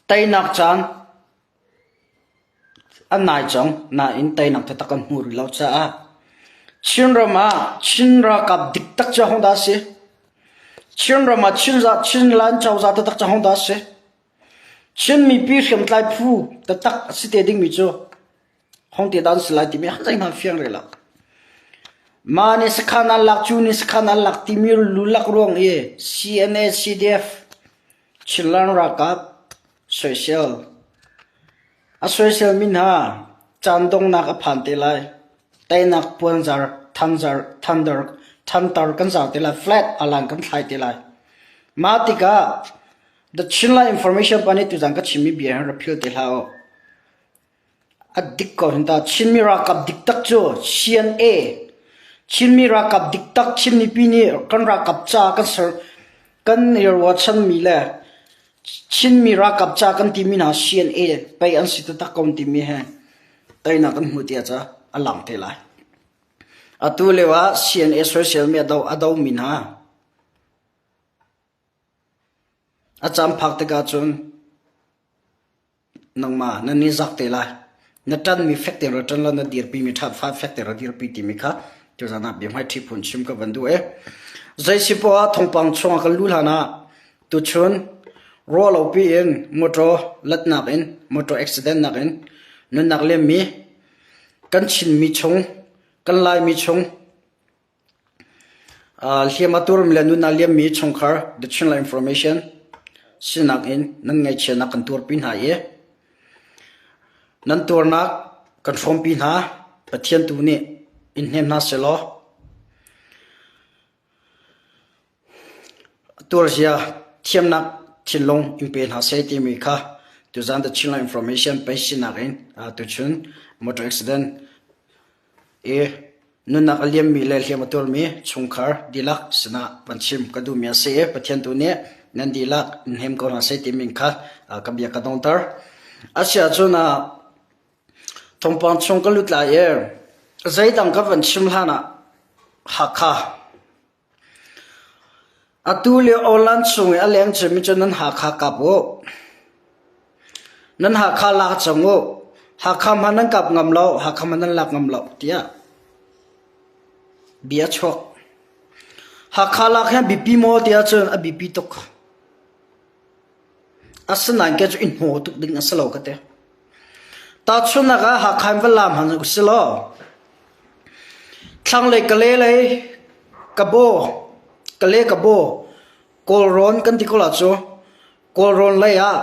Teinak caan a nai cang nain teinak taktak kan hmu rih lo caah Chinram ah Chin ralkap diktak cu ahodah a si? Chinram ah Chinland cozah taktak cu ahodah a si? Chin mipi hriamtlai phu taktak a si te dingmi cu hong te dah an si lai timi zeihmanh fiang rih lo. Mah nih sakhan an lak, cu nih sakhan an lak timi lulak ruang i CNA, CDF, Chinland ralkap soisel. A soisel mi hna caan donghnak a phan te lai. Teinak puanzar, thanzar, thunder, thantar kan zar te lai, flag alan kan thlai te lai. Mah tikah The Chinland Information pa nih tuzan ka chimmi bia hin ra phil te hlah u. A dik ko hin ta. Chinmi ralkap diktak cu CNA Chinmi ralkap diktak Chin mipi nih kan ralkap ca kan ser kan i ruahchanmi le Chinmi ralkap ca kan timi hna CNA pei an si taktak ko timi he teinak kan hmu tiah ca a lang te lai. Atu lio ah CNA soiselmi a do a domi hna a caan phak tikah cun Nangmah na ni zak te lai. Na ṭanmi fek tein ra ṭan law na dirpimi ṭha fa fek tein ra dirpi timi kha tuzan ah biahmaiṭhi phun chim ka van duh ee. Zei si poah ah thawngpang chungah kan luh hlan ah tuchun ruah lopi in motor latnak in motor accident nak in nunnak liammi kan Chinmi chung kan Laimi chung Hliam a turmi le nun a liammi chungkhar The Chinland Information sinak in nan ngaihchiatnak kan tuarpi hna i nan tuarnak kan hrawmpi hna. Pathian tu nih in hnem hna sehlaw tuarzia thiamnak thinlung in pe hna seh timi kha tuzan The Chinland Information pei sinak in tuchun motor accident i nunnak a liammi le hliam a tuarmi chungkhar dihlak sinah van chim ka duhmi a si i Pathian tu nih nan dihlak in hnem ko hna seh timi kha ka bia ka donghter. Asiahcun thawngpang chung ka lut lai i zeidang ka van chim hlan ah Hakha Atu lio Awlan chung i a leng cemmi cu nan Hakha kap u. Nan Hakha lak cang u. Hakha hmanh nan kap ngam lo, Hakha hmanh nan lak ngam lo tiah bia a chuak. Hakha lak hi a biapi maw tiah cun a biapi tuk. Asinain kei cu i hnaw tuk ding a si lo ka ti. Tahchunhnak ah Hakha in va lam han u si law thlanglei Kale lei Kabaw, Kale Kabaw, Kawlrawn kan ti ko la cu Kawlrawn lei ah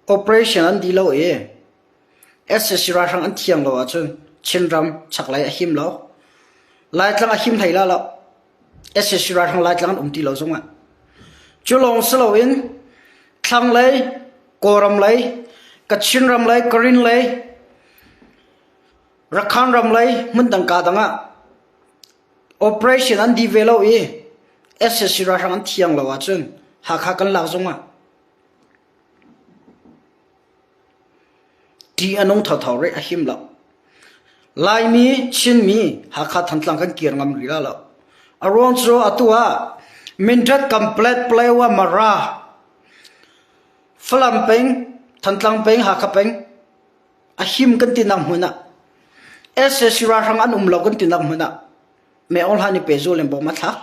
operation an dih lo i sac ralhrang an thiang lo ahcun Chinram chaklei a him lo. Laitlang a him hlei la lo. sac ralhrang Laitlang an um ti lo zongah. Cu lawng si loin thlanglei Kawlram lei, Kachin ram lei, Karen lei, Rakhan ram lei hmundang kaa dang ah operation an dih ve lo i sac ralhrang an thiang lo ahcun Hakha kan lak zongah ṭih a nung thotho rih a him lo. Laimi, Chinmi Hakha Thantlang kan kir ngam rih la lo. A ruang cu atu ah Mindat Complet Palewa Mara Falam peng, Thantlang peng, Hakha peng a him kan tinak hmun ah sac ralhrang an um lo kan tinak hmun ah Meh Aung Hlaing nih pehzul in bom a thlak.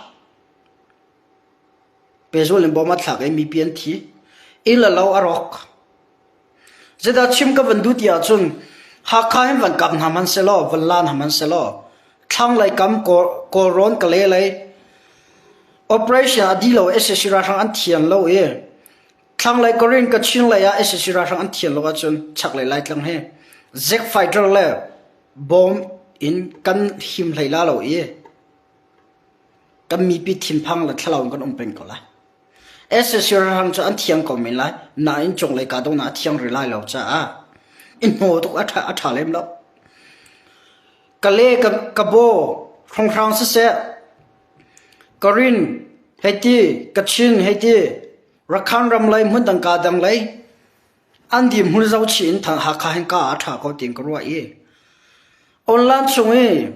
Pehzul in bom a thlak i mipi an thi. Inn le lo a rawk. Zeidah chim ka van duh ti ahcun Hakha hin van kap hna hmanh sehlaw, van la hna hmanh sehlaw, thlanglei kam Kawlrawn Kale lei operation a dih lo sac ralhrang an thian lo i thlanglei Karen Kachin lei ah sac ralhrang an thian lo ahcun chaklei Laitlang hi Zack fighter le bomb in kan him hlei la lo i kan mipi thinphang le thlalau in kan um peng ko lai. Sac ralhrang cu an thiang ko men lai nain cunglei kahdohnak a thiang rih lai lo caah i hnaw tuk a ṭha, a ṭha lem lo. Kale ka baw hrawnghrang siseh Karen hei ti, Kachin hei ti, Rakhan ram lei hmundang kaa dang lei an dirhmun zohchih in Hakha hin ka a ṭha ko tiin ka ruah i online chung i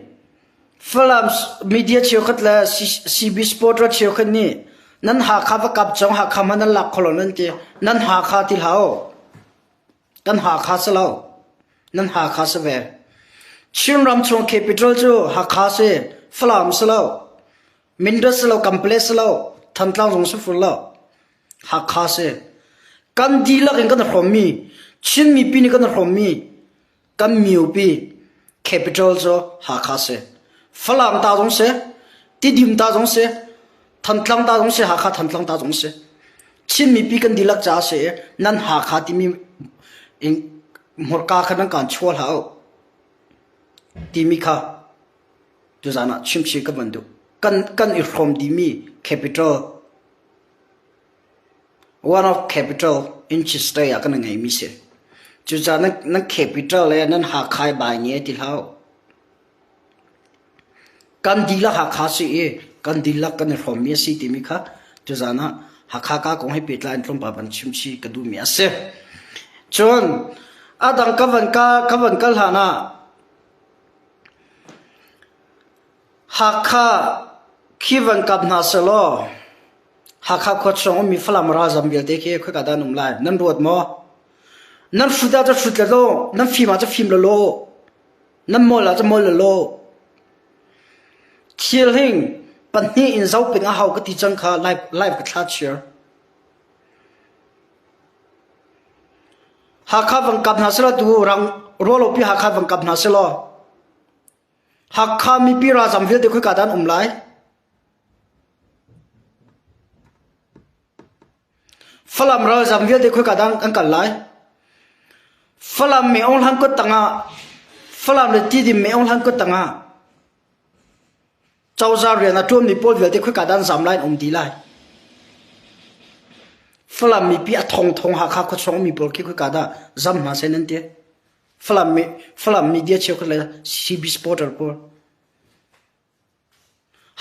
Falam media cheukhat le CB Sport cheukhat nih nan Hakha va kap cang Hakha hmanh nan lak kho lo nan ti nan Hakha ti hlah u. Kan Hakha si lo. Nan Hakha si ve. Chinram chung capital cu Hakha si, Falam si lo. Mindat si lo, Kanpalet si lo, Thantlang zong si fur lo. Hakha si. Kan dihlak in kan hrawmmi, Chin mipi nih kan hrawmmi, kan miopi capital cu Hakha si. Falam ta zong si, Tidim ta zong si, Thantlang ta zong si, Hakha Thantlang ta zong si. Chin mipi kan dihlak caah si i nan Hakha timi in hmurka kha nan kaan chuah hlah u timi kha tuzaan ah chimchih ka van duh. Kan, kan i hrawm dihmi capital one of capital in Chin State ah kan ngeimi si. Cucaah nan, nan capital le nan Hakha bai nge ti hlah u. Kan dihlak Hakha si i kan dihlak kan i hrawmmi a si timi kha tuzaan ah Hakha ka kong he pehtlai in tlawmpal van chimchih ka duhmi a si. Cun a dang ka van ka, ka van kal hlan ah Hakha khi van kap hna selaw Hakha khua chung ummi Falam ralzam vialte khi khoika dah an um lai? Nan ruat maw? Nan hrut ah cu hrut law, nan fim ah cu fim law, nan mawl ah cu mawl law. Thil hing pahnih in zoping a hau ka ti cang kha live, live ka thla chiar. Hakha van kap hna selaw tu rang rualopi Hakha van kap hna selaw Hakha mipi ralzam vialte khoika dah an um lai? Falam ralzam vialte khoika dah an kal lai? Falam Meaung hlan kut tangah Falam le Tidim Meaung hlan kut tangah cozah rian a ṭuanmi pawl vialte khoika dah an zam lai an um dih lai? Falam mipi a thongthong Hakha khuachung mi pawl khi khoika dah zam hna seh nan ti? Falam mi Falam media cheukhat le CB supporter pawl.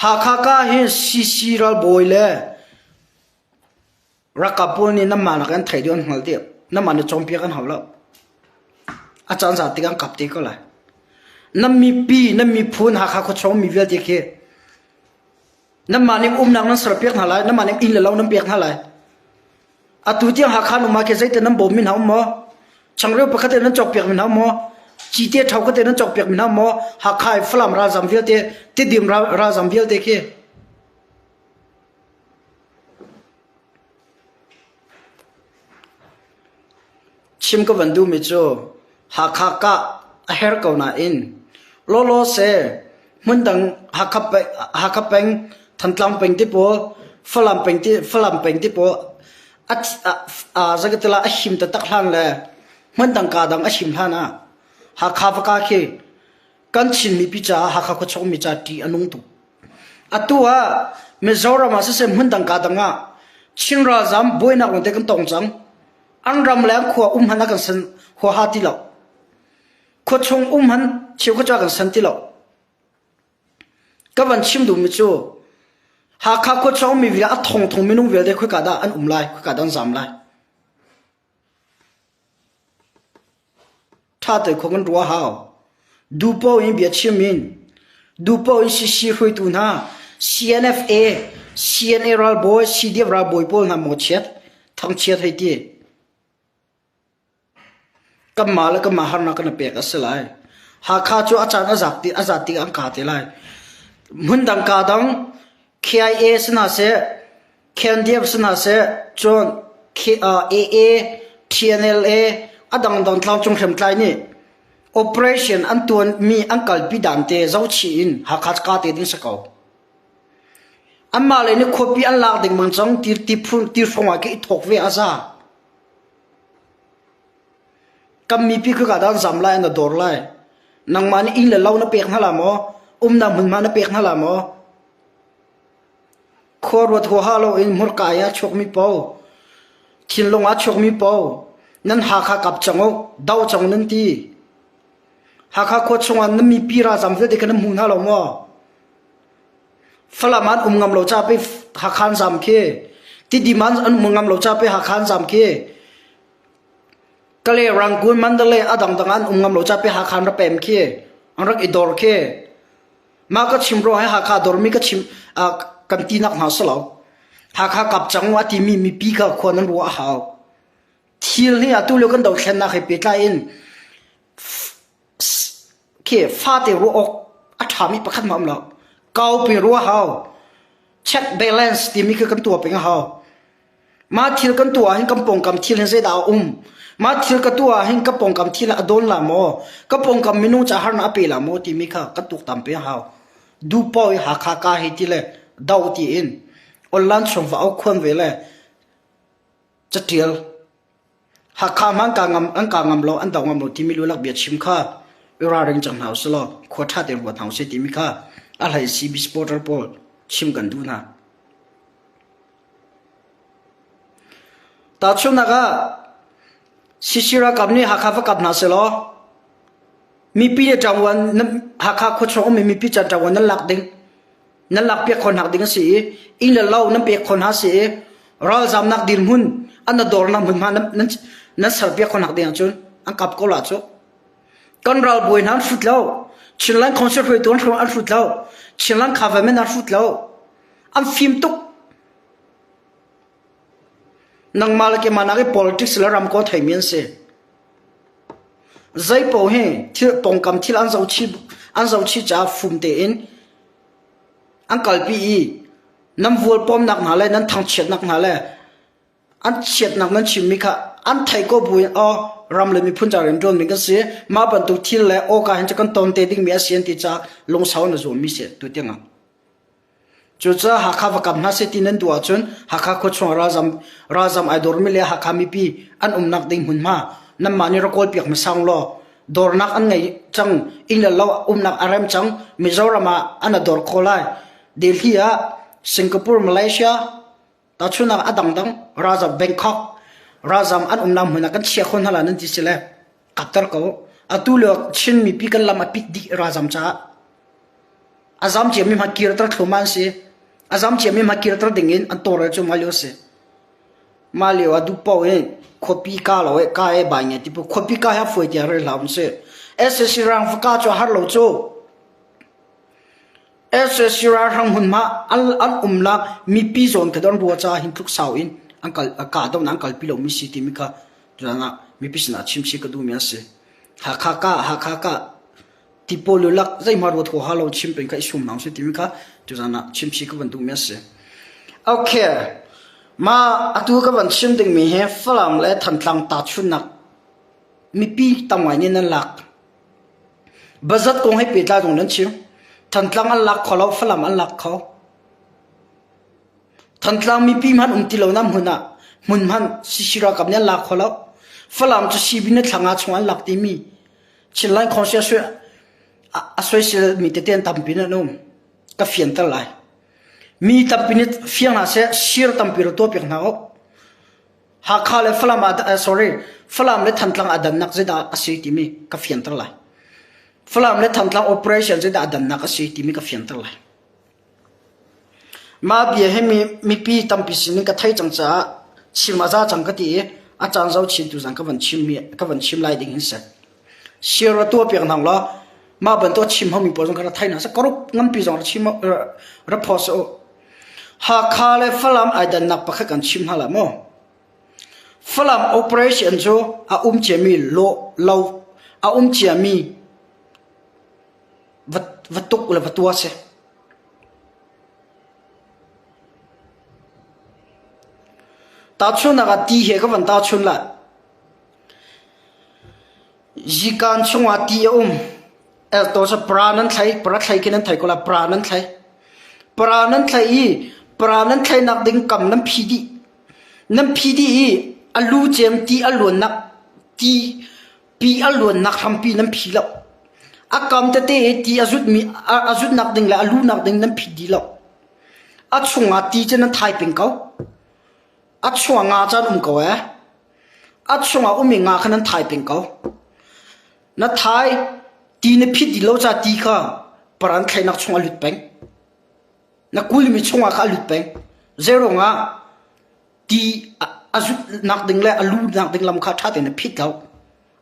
Hakha ka hi CC ralbawi le ralkap pawl nih nanmah nak an theih dih an hngalh dih. Nanmah nih cawnpiak an hau lo. A caan zat tik an kap te ko lai. Nan mipi, nan miphun Hakha khuachung mi vialte khi nanmah nih umnak nan serpiak hna lai, nanmah nih inn le lo nan pek hna lai. Atu tiang Hakha numa khi zeitin nan bawm mi hna um maw? Changreu pakhat in nan cawkpiak mi hna um maw? Cite ṭho khat in nan cawkpiak mi hna um maw? Hakha i Falam ralzam vialte, Tidim ralzam vialte khi. Chim ka van duhmi cu Hakha kah a her ko nain lawlaw se hmundang Hakha peng, Hakha peng Thantlang peng ti pawl Falam peng ti Falam peng ti pawl a a zakatila a him taktak hlan le hmundang ka dang a him hlan ah Hakha va ka khi kan Chin mipi caah Hakha khuachung mi ca ṭih a nung tuk. Atu ah Mizoram ah siseh hmundang ka dang ah Chin ralzam buainak lawngte kan tong cang. An ram le an khua um hmanh a kan san huaha ti lo. Khuachung um hmanh cheu kha kan san ti lo. Ka van chim duhmi cu Hakha khuachung mi vialte a thongthong minung vialte khoika dah an um lai, khoika dah an zam lai. Ṭha te khua kan ruah hau. Duhpoh in bia chim in, duhpoh in CC hruaitu hna, CNFA, CNA ralbawi, CDF ralbawi pawl hna mawchiat, thangchiat hei ti. Kanmah le kanmah harnak kan i pek a si lai. Hakha cu a caan a zat ti a zat tik an ka te lai. Hmundang ka dang KIA si hna seh, KNDF si hna seh, cun AA, TNLA, a dangdang tlangcung hriamtlai nih operation an tuanmi an kalpi dan te zohchih in Hakha ka te ding si ko. Anmah le nih khuapi an lak ding mang cang ti ti phun ti hrawng ah khi i thawk ve a za. Kan mipi khika dah an zam lai an dor lai. Nangmah nih inn le lo na pek hna la maw? Umnak hmunhma na pek hna la maw? Khua ruat huaha loin hmurka i a chuakmi paoh, thinlung ah a chuakmi paoh, nan Hakha kap cang u, do cang u nan ti. Hakha khua chungah nan mipi ralzam vialte kha nan hmu hna lo maw? Falam an um ngam lo ca pe Hakha an zam khi. Tidim an um ngam lo ca pe Hakha an zam khi. Kale Rangoon Mandalay a dangdang an um ngam lo ca pe Hakha an ra pem khi. An rak i dor khi. Mah ka chim ruang hi Hakha dormi ka chim kan tinak hna si lo. Hakha kap cang a timi mipi kha khua nan ruah a hau. Thil hi atu lio kan dothlennak he pehtlai in khi fate ruah awk a ṭhami pakhat hmanh a um lo. Kaupi ruah hau. Check balance timi khi kan tuah peng a hau. Mah thil kan tuah ahhin kan pawngkam thil hin zeidah a um? Mah thil ka tuah ahhin ka pawngkam thil a dawn la maw? Ka pawngkam minung ca harnak a pe la maw timi kha kan tuaktan peng a hau. Duhpaoh i Hakha ka hei ti le do tiin online chung va au khuan ve le catial Hakha hmanh ka ngam an ka ngam lo an do ngam lo timi lulak bia chim kha i ralring cang hna usih law khua ṭha tein ruat hna usih timi kha a hlei CB supporter pawl chim kan duh hna. Tahchunhnak ah CC ralkap nih Hakha va kap hna sehlaw mipi nih ṭangvuan Hakha khuachung ummi mipi can ṭangvuan nan lak ding nan lak piak khawh hna ding a si i inn le lo nan pek khawh hna si i ralzamnak dirhmun an na dornak hmunhma nan nan nan ser piak khawh hna ding ahcun an kap ko la cu kan ralbawi hna an hrut lo Chinland Council hruaitu an an hrut lo Chinland government an hrut lo an fim tuk nangmah le keimah nak i politics le ram ko theimi an si Zeipaoh hi thil pawngkam thil an zohchih an zohchih caah fum tein an kalpi i nan vualpawmnak hna le nan thangchiatnak hna le an chiatnak nan chimmi kha an theih ko buin aw ram le miphun ca rianṭuanmi kan si mah bantuk thil le awka hin cu kan ton te dingmi a si an ti caah lungsau in a zuammi si tu tiangah. Cucaah Hakha va kap hna seh ti nan duh ahcun Hakha khuachung ralzam ralzam ai dormi le Hakha mipi an umnak ding hmunhma nanmah nih rak kawlpiak hmasa law dornak an ngei cang inn le lo umnak a rem cang Mizoram ah an a dor kho lai Delhi ah Singapore Malaysia tahchunhnak a dangdang ralzam Bangkok ralzam an umnak hmun ah kan chia kho hna la nan ti si le kapter ko atu lio Chin mipi kan lam a pit dih ralzam caah A zam ciami hma kirter thluahmah an si. A zam ciami hma kirter ding in an tawlrel cu mah lio a si. Mah lio ah duh paoh in khuapi ka lo eh ka eh bai nge ti pu khuapi ka hi a fuai tiah rel hlah um si. SAC rang va ka cu a har lo cu. SAC ralhrang hmunhma an, an umnak mipi zawn kha an rua caah hin tluk sau in an kal ka do an kalpi lomi si timi kha tutan ah mipi sinah chim si ka duhmi a si. Hakha ka Hakha ka Tipawl lulak zeihmah ruat huaha lo chim peng kha i sum hna usih timi kha tuzan ah chimchih ka van duhmi a si. Okay. Ma atu ka van chim dingmi hi Falam le Thantlang tahchunhnak mipi tam ngai nih nan lak. Bazat kong he pehtlai zong nan chim. Thantlang an lak kho lo, Falam an lak kho. Thantlang mipi hmanh um ti lo na hmun ah hmun hmanh CC ralkap nih an lak kho lo. Falam cu CB na thlanga chung an lak timi Chinland Council a soiselmi tete an tampi in an um. Ka fianter lai. Mi tampi nih fiang hna seh, sir tampi ra tuahpiak hna u. Hakha le Falam ah, sorry, Falam le Thantlang a dannak zeidah a si timi ka fianter lai. Falam le Thantlang operation zeidah a dannak a si timi ka fianter lai. Mah bia hi mipi tampi sinin ka theih cang caah chim a za cang ka ti i a caan zo chin tuzan ka van chim ka van chim lai ding hin si. Share ra tuah piak hna law mah bantuk chim homi pawl zong kha ra thai hna seh karup nganpi zong ra chim ra post u. Hakha le Falam ai dannak pakhat kan chim hna la maw? Falam operation cu a um ciami lo lo a um ciami va va tuk le va tua si. Tahchunhnak ah ti he ka van tahchun lai. Zikan chungah ti a um. To sa pra nan thlai, pra thlai khi nan thai ko la, pra nan thlai. Pra nan thlai i pra nan thlainak ding kam nan phi dih. Nan phi dih i a lu cem ti a luannak ti pi a luannak hrampi nan phi lo. A kam tete i ti a zutmi a zutnak ding le a lunak ding nan phit dih lo. A chungah ti cu nan thai peng ko. A chungah nga cu an um ko ee. A chungah ummi nga kha nan thai peng ko. Na thai ti na phit dih lo ca ti kha paran thlainak chung a lut peng. Na kulmi chungah kha a lut peng. Zeiruangah ti a zutnak ding le a lunak ding lam kha ṭha tein a phit lo.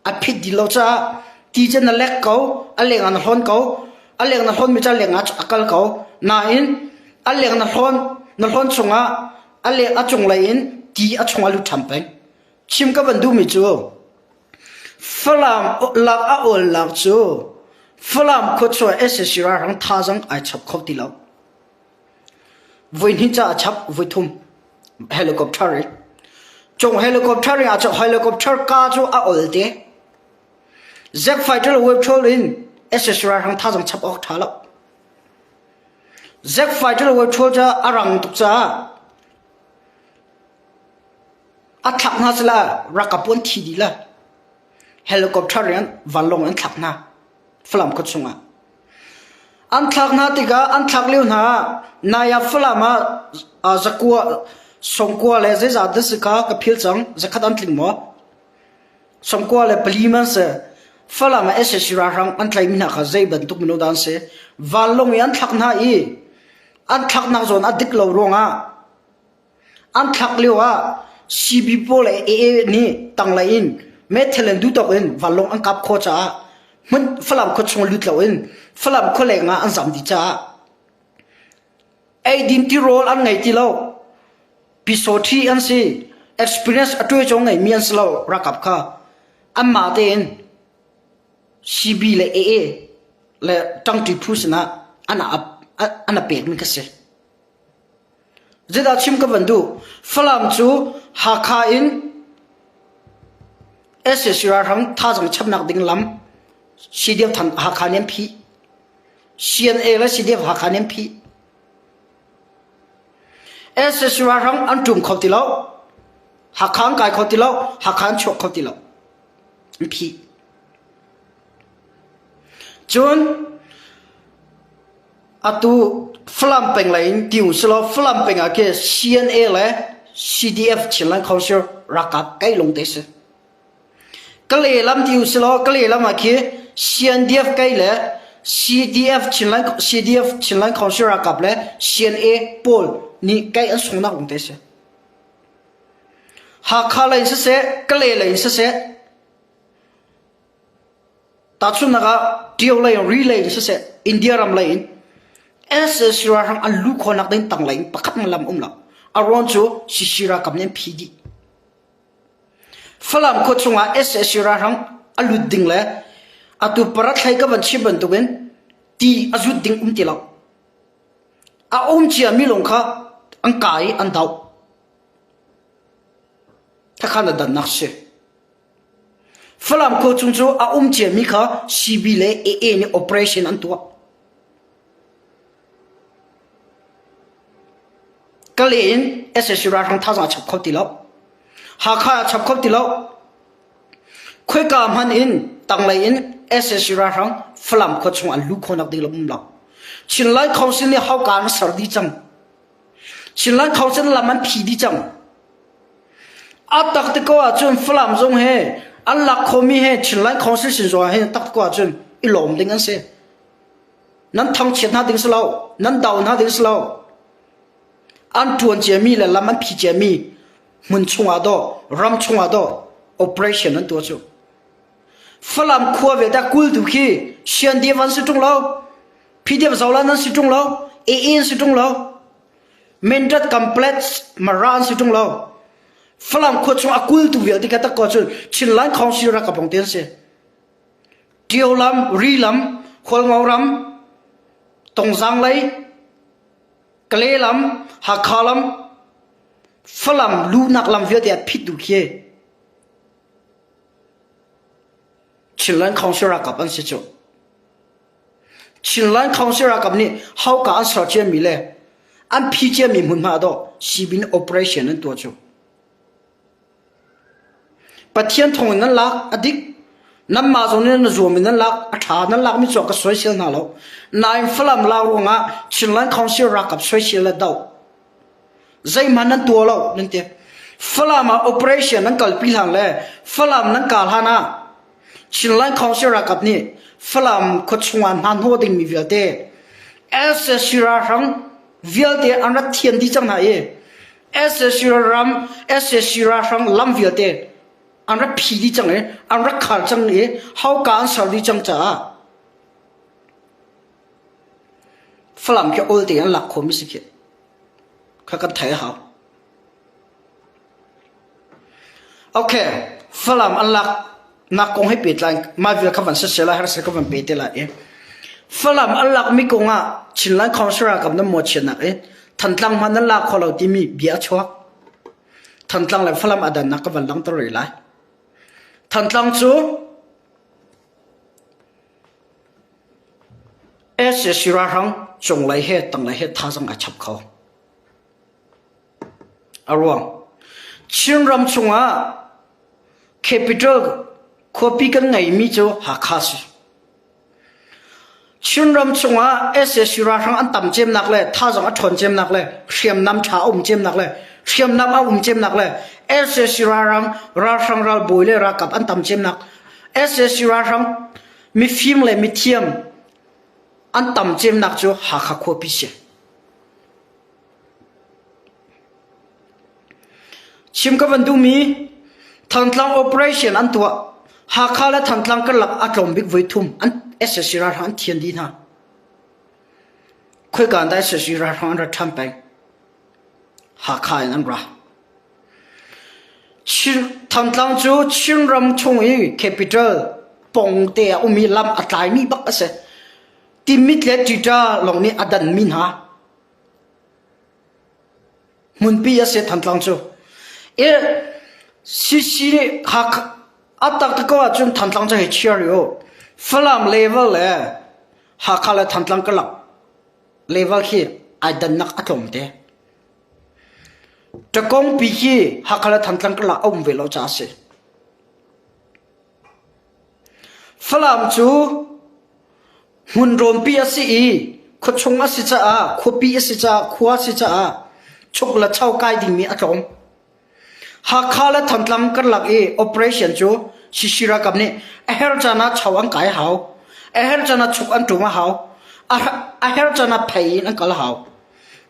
A phit dih lo caah ti cu na lek ko, a leng ah na hlawn ko, a leng na hlawnmi cu a leng ah a kal ko. Nain a leng na hlawn na hlawn chungah a leng a cunglei in ti a chungah lut ṭhan peng. Chim ka van duhmi cu Falam lak a awlnak cu Falam khuachuah sac ralhrang thazaang ai chap kho ti lo. Voihnih ca a chap, voithum helicopter in. Cung helicopter in a chap, helicopter ka cu a ol te. Jet fighter web troll in sac ralhrang thazaang chap awk ṭha lo. Jet fighter web troll ca a rang tuk caah A thlak hna sila ralkap an thi dih la. Helicopter in vanlawng an thlak hna. Falam khua chungah. An thlak hna tikah an thlak lio hna ah nai ah Falam ah zakua sawmkua le zeizat dah si kha ka phil cang zakhat an tling maw? Sawmkua le pali man si. Falam ah sac ralhrang an tlaimi hna kha zei bantuk minung dah an si? Vanlawng i an thlak hna i an thlaknak zawn a dik lo ruangah An thlak lio ah CB pawl le AA nih tanglei in meithal in duhtawk in vanlawng an kap khawh caah hmun Falam khua chung lut loin Falam khualeng ah an zam dih caah eidin tirawl an ngei ti lo. Pisawṭhi an si. Experience a tuai cawng ngeimi an si lo ralkap kha. Anmah tein CB le AA le ṭangṭi phu sinah an an a pekmi kha si. Zeidah chim ka van duh? Falam cu Hakha in sac ralhrang thazaang chapnak ding lam CDF than Hakha nih an phih. CNA le CDF Hakha nih an phih. Sac ralhrang an ṭum kho ti lo. Hakha an kai kho ti lo. Hakha an chuak kho ti lo. An phih. Cun Atu Falam peng lei in ti usilaw Falam peng ah khi CNA le CDF Chinland Council ralkap kai lung te si. Kalay lam ti usilaw Kalay lam ah khi CNDF kai le CDF Chinland CDF Chinland Council ralkap le CNA pawl nih kai an sungnak lung te si. Hakha lei in siseh, Kalay lei in siseh, Tahchunhnak ah Ṭio lei in Ri lei in siseh India ram lei in sac ralhrang an luh khawhnak ding tanglei in pakhat hmanh lam um lo. A ruang cu CC ralkap nih an phih dih. Falam khua chungah sac ralhrang a lut ding le atu parathlei ka van chim bantukin ti a zut ding um ti lo. A um ciami lawng kha an kai i an doh. Thakhan a dannak si. Falam khua chung cu a um ciami kha CB le AA nih operation an tuah. Kale in sac ralhrang thazaang a chap kho ti lo. Hakha a chap kho ti lo. Khoika hmanh in tanglei in sac ralhrang Falam khua chung an luh khawhnak ding lam um lo. Chinlai Council nih hauka an ser dih cang. Chinland Council lam an phi dih cang. A tak te ko ahcun Falam zong he an lak khomi he Chinland Council sin zong he tak ko ahcun i lawm ding an si. Nan thangchiat hna ding si lo, nan do hna ding si lo. An ṭuan ciami le lam an phi ciami hmun chungah dawh, ram chungah dawh operation an tuah cu. Falam khua ve ta kultu khi Siandiam an si ṭung lo, PDF Zolan an si ṭung lo, AA an si ṭung lo, Mindat Complex Mara an si ṭung lo. Falam khua chung a kultu vialte kha tak ko cun Chinland Council ralkap lawng te an si. Ṭio lam, Ri lam, Hualngo ram, Tongzang lei, Kale lam, Hakha lam, Falam luhnak lam vialte a phit duh khi. Chinland Council ralkap an si cu. Chinland Council ralkap nih hauka an ser ciami le an phi ciami hmunhma dawh sibin operation an tuah cu. Pathian thawng in nan lak a dik. Nanmah zong nih nan zuam in nan lak a ṭha nan lakmi cu ka soisel hna lo. Nain Falam lak ruangah Chinland Council ralkap soisel le doh Zeihmanh nan tuah lo nan ti. Falam ah operation nan kalpi hlan le Falam nan kah hlan ah Chinland Council ralkap nih Falam khuachung ah hna hnawh dingmi vialte sac ralhrang vialte an rak thian dih cang hna i sac ram sac ralhrang lam vialte an rak phi dih cang i an rak khar cang i hauka an ser dih cang caah Falam khi ol tein an lak khawhmi si khi. Kha kan theih a hau. Okay, Falam an lak nak kong he pehtlai mah vial kha van siseh lai harsa ka van pe te lai i Falam an lak mi kong ah Chinland Council ralkap nan mawhchiatnak i Thantlang hmanh nan lak kho lo timi bia a chuak. Thantlang le Falam a dannak ka van langhter rih lai. Thantlang cu SAC ralhrang cunglei he tanglei he thazaang ai chap kho. A ruang Chinram chungah capital khuapi kan ngeimi cu Hakha si. Chinram chungah sac ralhrang an tam cemnak le thazaang a ṭhawn cemnak le hriamnam ṭha a um cemnak le hriamnam a um cemnak le sac ralhrang ralhrang ralbawi le ralkap an tam cemnak sac ralhrang mifim le mithiam an tam cemnak cu Hakha khuapi si. Chim ka van duhmi Thantlang operation an tuah. Hakha le Thantlang karlak a tlawm bik voi thum an sac ralhrang an thian dih hna. Khoika in dah sac ralhrang an ra ṭhan peng? Hakha in an ra. Chin, Thantlang cu Chinram chung i capital pong te a um i lam a tlaimi bak a si. Timit le Ṭiṭa lawng nih a danmi hna. Hmunpi a si Thantlang cu. I CC Hakha a tak ko ahcun Thantlang cu hei chia rih u. Falam level le Hakha le Thantlang karlak level khi ai dannak a tlawm te. Ṭakongpi khi Hakha le Thantlang karlak a um ve lo caah a si. Falam cu hmunrawnpi a si i khuachung a si caah khuapi a si caah khua a si caah chuk le cho kai dingmi a tlawm. Hakha le Thantlang karlak i operation cu CC ralkap nih a herh caan ah cho an kai a hau. A herh caan ah chuk an ṭum a hau. A herh caan ah phei in an kal a hau.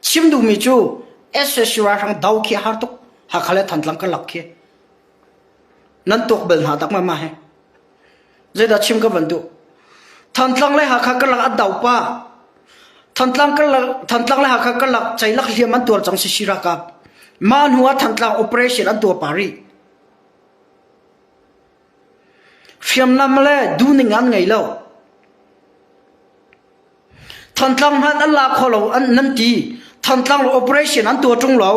Chim duhmi cu sac ralhrang do khi a har tuk. Hakha le Thantlang karlak khi. Nan tuak bal hna tak ma ma he. Zeidah chim ka van duh? Thantlang le Hakha karlak a do pa. Thantlang karlak Thantlang le Hakha karlak ceilak hliam an tuar cang sisi ralkap. Mah hnu ah Thantlang operation an tuah pa rih. Hriamnam le duhning an ngei lo. Thantlang hmanh an la kho lo an nan ti. Thantlang operation an tuah ṭung lo.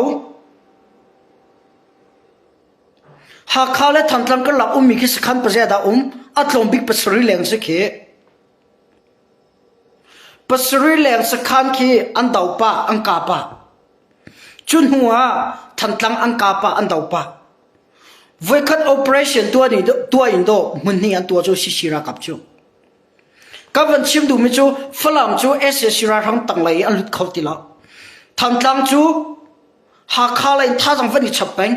Hakha le Thantlang karlak ummi khi sakhan pazia dah um? A tlawm bik pasarih leng si khi. Pasarih leng sakhan khi an do pah, an ka pah. Cu hnu ah Thantlang an ka pah, an do pah. Voikhat operation tuah ni tuah in dawh hmun hnih an tuah cu CC ralkap cu. Ka van chim duhmi cu Falam cu sac ralhrang tanglei i an lut kho ti lo. Thantlang cu Hakha lei in thazaang van i chap peng.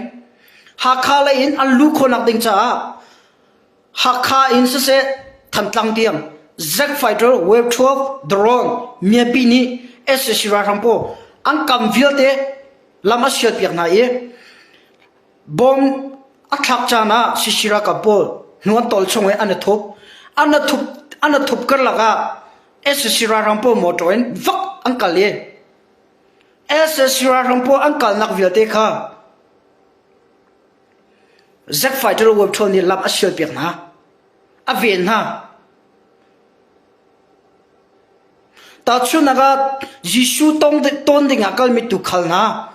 Hakha lei in an luh khawhnak ding caah Hakha in siseh Thantlang tiang Zack Fighter, Wave 12, Drone, miapi nih sac ralhrang pawl an kam vialte lam a sial piak hna i bom a thlak caan ah CC ralkap pawl hnu an tawl chung i an i thup. An i thup an i thup karlak ah sac ralhrang pawl motor in vak an kal i sac ralhrang pawl an kalnak vialte kha Zack Fighter Web Troll nih lam a sialpiak hna. A ven hna. Tahchunhnak ah Jesuh tong tawn dingah kalmi tuukhal hna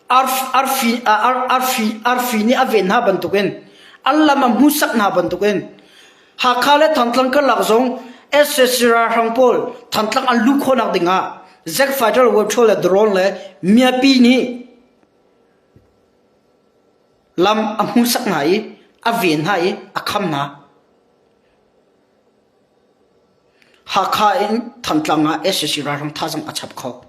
arfi, arfi, arfi nih a ven hna bantukin an lam a hmuhsak hna bantukin Hakha le Thantlang karlak zong sac ralhrang pawl Thantlang an luh khawhnak dingah Zack Fighter Web Troll le drone le miapi nih lam a hmuhsak hna i a ven hna i a kham hna. Hakha in Thantlang ah sac ralhrang thazaang a chap kho.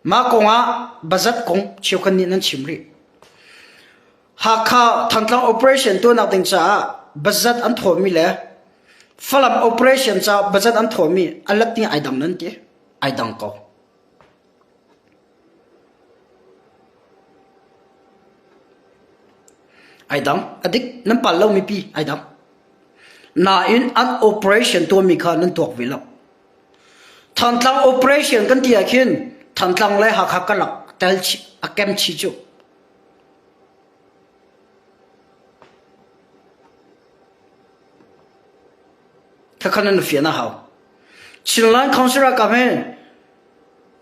Mah kong ah bazat kong cheukhat nih nan chim rih. Hakha Thantlang operation tuahnak ding caah bazat an thawhmi le Falam operation caah bazat an thawhmi a let ning ai dang nan ti. Ai dang ko. Ai dang. A dik nan pal lo mipi ai dang. Nain an operation tuahmi kha nan tuak ve lo. Thantlang operation kan ti ah khin Thantlang le Hakha karlak tel chih a kem chih cu. Khakhan nan fian a hau. Chinland Council ralkap he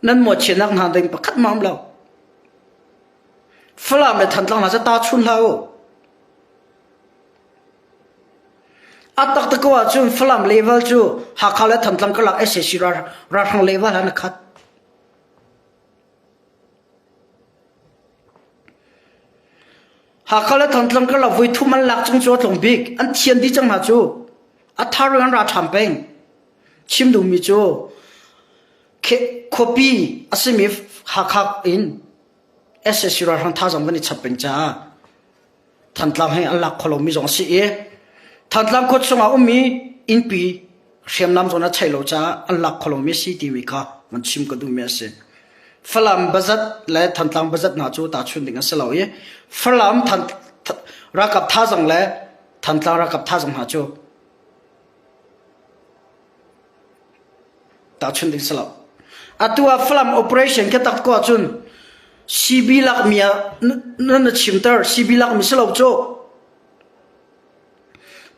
nan mawhchiatnak hna ding pakhat ma um lo. Falam le Thantlang hna cu ta chun hlah u. A taktak ko ahcun Falam level cu Hakha le Thantlang karlak sac ralhrang level han a khat. Hakha le Thantlang karlak voi thum an lak chung cu a tlung bik. An thian dih cang hna cu. A thar in an ra ṭhan peng. Chim duhmi cu khuapi a simi Hakha in sac ralhrang thazaang van i chap peng caah Thantlang he an lak kho lomi zong a si i Thantlang khua chungah ummi innpi hriamnam zawn a chei lo caah an lak kho lomi a si timi kha van chim ka duhmi a si. Falam bazat le Thantlang bazat hna cu tahchunh ding a si lo i Falam ralkap thazang le Thantlang ralkap thazang hna cu Tahchunh ding si lo. Atu ah Falam operation ka tak ko ahcun CB lakmi ah nan na chimter CB lakmi si lo cu.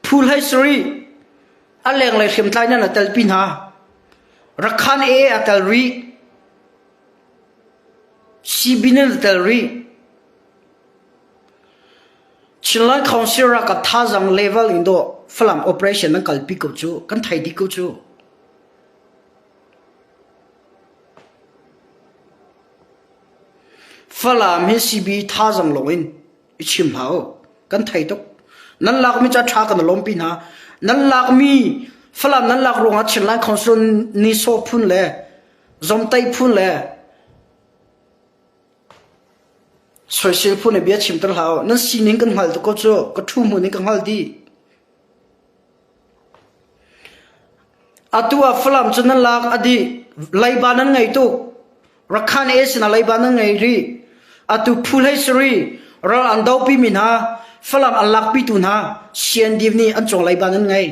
Phu hlei sari a lenglei hriamtlai nan a telpi hna. Rakhan AA a tel rih. CB nan a tel rih. Chinland Council ralkap thazaang level in dawh Falam operation nan kalpi ko cu kan thei dih ko cu. Falam hi CB thazaang lawng in i chim hlah u. Kan thei tuk. Nan lakmi ca ṭha kan lawmpi hna. Nan lakmi Falam nan lak ruangah Chinland Council ni saw phun le Zomtai phun le Soisel phu nih bia chimter hlah u. Nan sining kan hngal tuk ko cu. Ka ṭhu hmun in ka hngal dih. Atu ah Falam cu nan lak a dih. Leiba nan ngei tuk. Rakhan e sinah leiba nan ngei rih. Atu phu hlei sari ral an dopi mi hna, Falam an lakpitu hna CNDF nih an cung leiba nan ngei.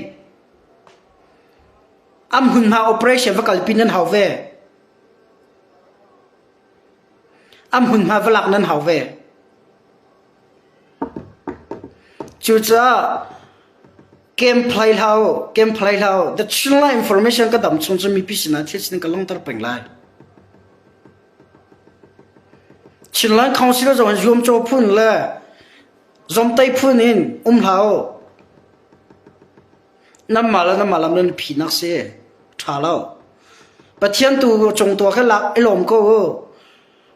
Am hmunhma operation va kalpi nan hau ve. An hmunhma va lak nan hau ve. Cucaah game play hlah u, game play hlah u. The Chinland information ka dam chung cu mipi sinah thil sining ka langhter peng lai. Chinland Council zong in zuamcaw phun le zomtai phun in um hlah u. Nanmah le nanmah lam nan phinak si. Ṭha lo. Pathian tu cung tuah kha lak i lawm ko u.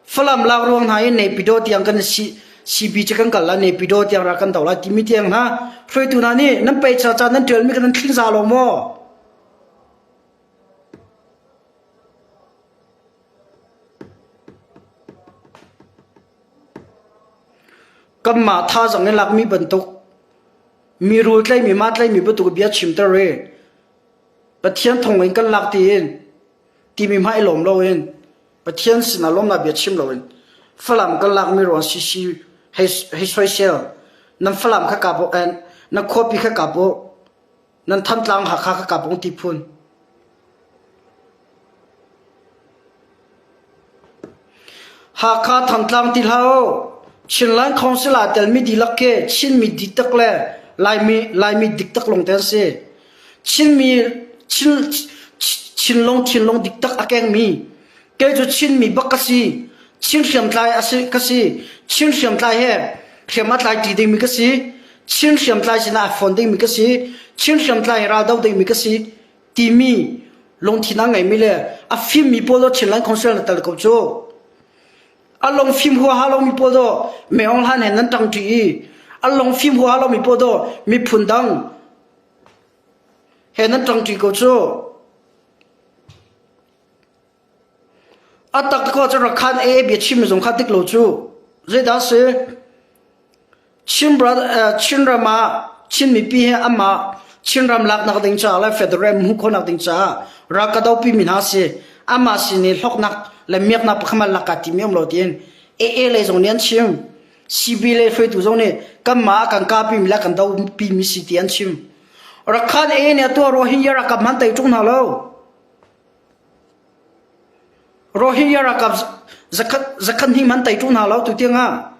Falam lak ruang hna i Naypyidaw tiang kan si CB cu kan kal la Naypyidaw tiang ra kan do lai timi tiang hna hruaitu hna nih nan pei cha ca nan ṭialmi kan nan thling za lo maw? Kanmah thazang in lakmi bantuk mi rul tlaimi ma tlaimi bantuk bia chimter i Pathian thong in kan lak tiin timi hmai lawm loin Pathian sinah lawmnak bia chim loin Falam kan lakmi ruang sisi hei hei soisel nan Falam kha kap en na khuapi kha kap u nan Thantlang Hakha kha kap ung ti phun Hakha Thantlang ti hlah u. Chinland Council ah telmi dihlak khi Chinmi diktak le Laimi Laimi diktak lawng te an si. Chinmi Chin Chinlung thinlung diktak a kengmi kei cu Chinmi bak ka si. Chin hriamtlai a si ka si. Chin hriamtlai he hriam a tlai ṭi dingmi ka si. Chin hriamtlai sinah a fawn dingmi ka si. Chin hriamtlai he ral do dingmi ka si. Timi lungthin a ngeimi le a fimmi pawl do Chinland Council na tel ko cu. A lung fim huaha lomi pawl do Meong Hlan he nan ṭangṭi i a lung fim huaha lomi pawl do miphun dang he nan ṭangṭi ko cu. A tak ko cu Rakhan e bia chim zong kha dik lo cu. Zeidah si? Chin Chinram ah Chin mipi he amah Chinram laknak ding caah le federal hmuh khawhnak ding caah ral ka dopi mi hna si. Amah sin i hlawknak le miaknak pakhat lak timi um lo tiin AA lei zong nih an chim. CB lei hruaitu zong nih kanmah a kan kapi mi le kan dopi mi si ti an chim. Rakhan AA nih a tuah Rohingya ralkap hman tei ṭung hna lo. Rohingya ralkap zakhat zakhat hnih hman tei ṭung hna lo tu tiang ah.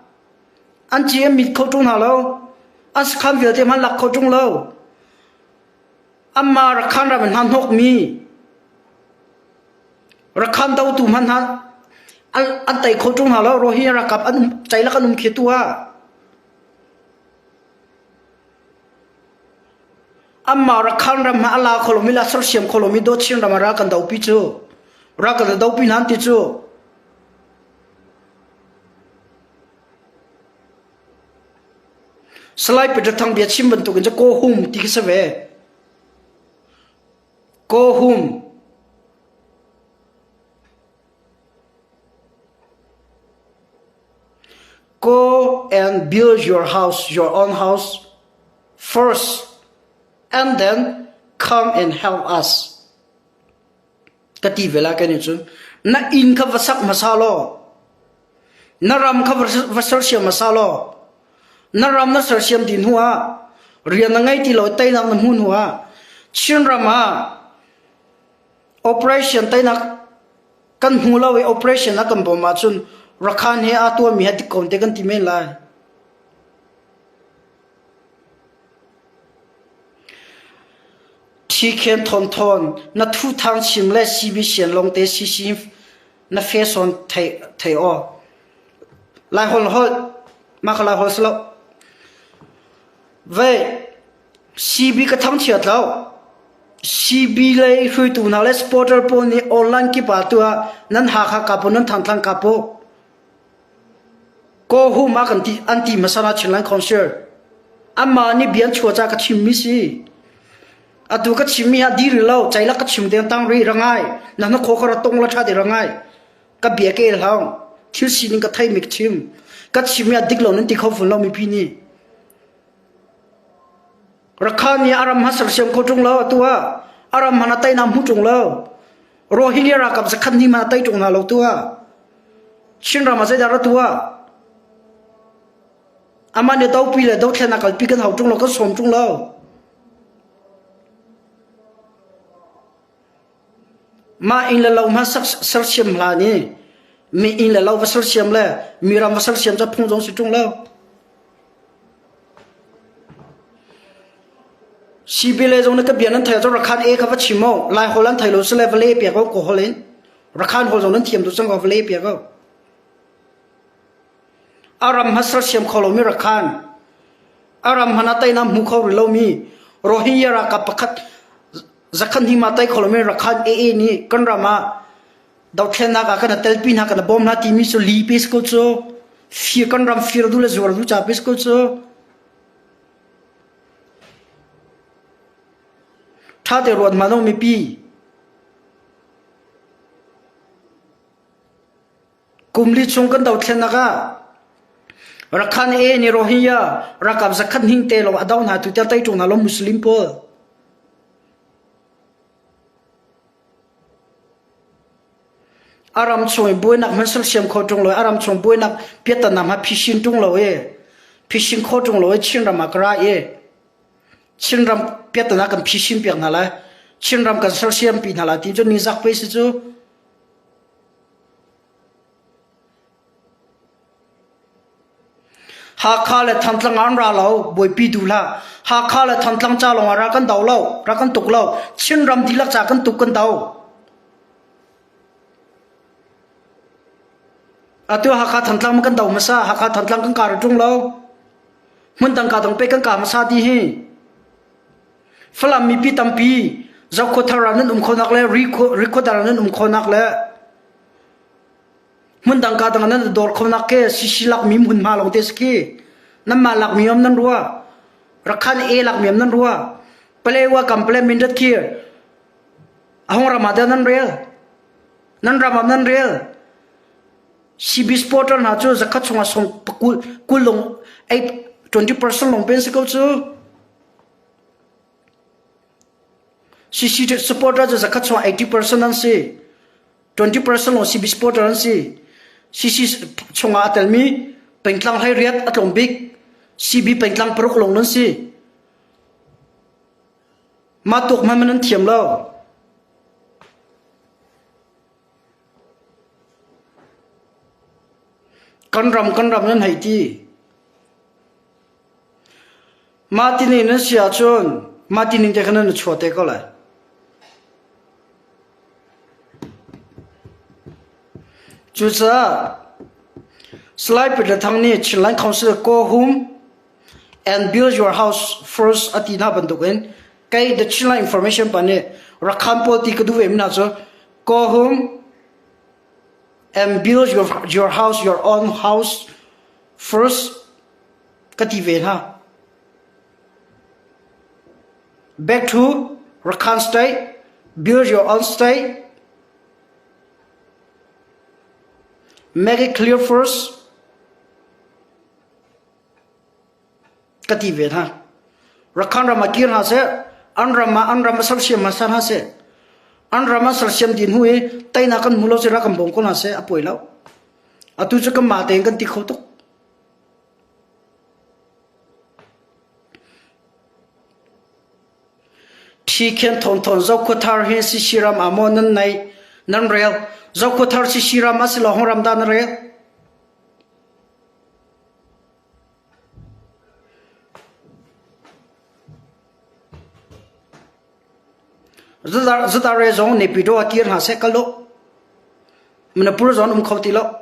An ci an mit kho ṭung hna lo. An sakhan vialte hmanh lak kho ṭung lo. Amma Rakhan ram in hna hnokmi Rakhan dotu hmanh hna an tei kho ṭung hna lo. Rohingya ralkap an um ceilak an um khi tu ah. Amma Rakhan ram hna a la kho lomi la sersiam kho lomi dawt Chin ram ah ral kan dopi cu. Ral kan dopi hna an ti cu. Salai Peter Thang bia chim bantuk in cu Ko Hum ti khi si ve. Ko Hum. Go and build your house, your own house first, and then come and help us. Ka ti ve la kan cun na inn kha va sak hmasa law na ram kha va sersiam hmasa law na ram na sersiam ti hnu ah rian na ngei ti lo teinak na hmu hnu ah Chin ram ah Operation teinak kan hmu lo i operation a kan bawm ahcun Rakhan he aa tuahmi he dik ko te kan ti men lai. Thi khen thawn thawn na thu thang chim le CB sian long te CC na fe sawn thei thei aw. Lai hol hol ma kha lai hol slo. Ve CB ka thangchiat lo. CB lei hruaitu hna le supporter pawl nih online kip ah tuah nan Hakha kap nan Thantlang kap Go home ah kan ti an ti hmasa na Chinland Council. Amah nih bia an chuah ca ka chimmi si. Atu ka chimmi ha dir lo cailak ka chim deng tang ri rangai na na kho ka ra tong la tha de rangai ka bia ke hlang thil sining ka thei mi ka chim ka chimmi a dik lo nan ti kho fun lo mipi nih Rakha nih a ram ha sersiam kho ṭung lo atu ah a ram hmanh a teinak hmu ṭung lo. Rohingya ralkap zakhat hnih hmanh a tei ṭung hna lo tu ah. Chinram ah zeidah ra tu ah. Amah nih dopi le dothlennak kalpi kan hau ṭung lo kan sawm ṭung lo. Mah inn le lo hmanh sersiam hlan i mi inn le lo va sersiam le mi ram va sersiam cu phung zong si ṭung lo. CBLA zong nih ka bia nan theih ahcun Rakhan A kha va chim u. Lai holh an thei lo sile va leh piak u Kawl holh in. Rakhan holh zong nan thiam tuk cang ko va leh piak u. A ram hma sersiam kho lomi Rakhan. A ram hmanh ah teinak hmu kho rih lomi Rohingya ralkap pakhat zakhan hi ma tai kho lomi Rakhan AA nih kan ram ah dothlennak ah kan telpi hna kan bawm hna timi cu li pe ko cu fir kan ram fir du le zuar du cha pe ko cu tha te ruat ma no mipi kum li chung kan dothlennak ah Rakhan e ni Rohingya rakam zakhat hning te lo adaw hna tu tel tai tung na lo Muslim pawl A ram chung i buainak hmanh sersiam kho ṭung lo i a ram chung buainak piahtana hmanh phisin ṭung lo i phisin kho ṭung lo i Chinram ah ka ra i Chinram piahtana kan phisin piak hna lai. Chinram kan sersiam pi hna lai ti cu nizak pei si cu. Hakha le Thantlang ah an ra lo, buaipi duh hlah. Hakha le Thantlang ca lawng ah ra kan do lo, ra kan tuk lo. Chinram dihlak ca kan tuk kan do. Atu Hakha Thantlang kan do hmasa, Hakha Thantlang kan kar ṭung lo. Hmun dang ka dang pe kan ka hmasa ti hi. Falam mipi tampi Zokhua nan um khonak le Rikhuadar nan um khonak le Hmundang ka dang nan dawr kho nak ke sisi lak mi hmunhma lawng te si khi. Nanmah lak mi om nan rua. Rakhan e lak mi om nan rua. Palewa kam pale mindat khi. Ahong ram ah nan rel. Nan ram ah nan rel. CB supporter hna cu zakhat chungah song pakul kul long 8 20% long pen si ko cu. CC supporter cu zakhat chungah 80% an si. 20% lawng CB supporter an si. CC chungah a telmi pengtlang hlei riat a tlawm bik. CB pengtlang paruk lawng nan si. Mah tuk hmanh nan thiam lo. Kan ram kan ram nan hei ti. Mah tini nan si ahcun. Mah ti ning te khan na chuah te ko lai. Cucaah Salai Peter Thang nih Chinland Council go home and build your house first a ti hna bantukin kei the Chinland Information pa nih Rakhan pawl ti ka duh ve mi hna cu go home and build your house, your own house first ka ti ve hna. Back to Rakhine State, build your own state. Make it clear first. Ka ti ve hna. Rakhine ram ah kir hna seh, an ram ah an ram a sersiam hmasa hna seh. An ram a sersiam dih hnu i teinak kan hmu lo si rak kan bawm ko hna seh, a pawi lo. Atu cu kanmah tein kan ti kho tuk. Ṭhikhen thawngthawn Zokhua hi Sisi ram ah maw nan nei nan rel? Zokhua Sisi ram a si lo hong ram dah na rel? Zatare zong Naypyidaw ah kir hna seh kal u. Manipur zong um kho ti lo.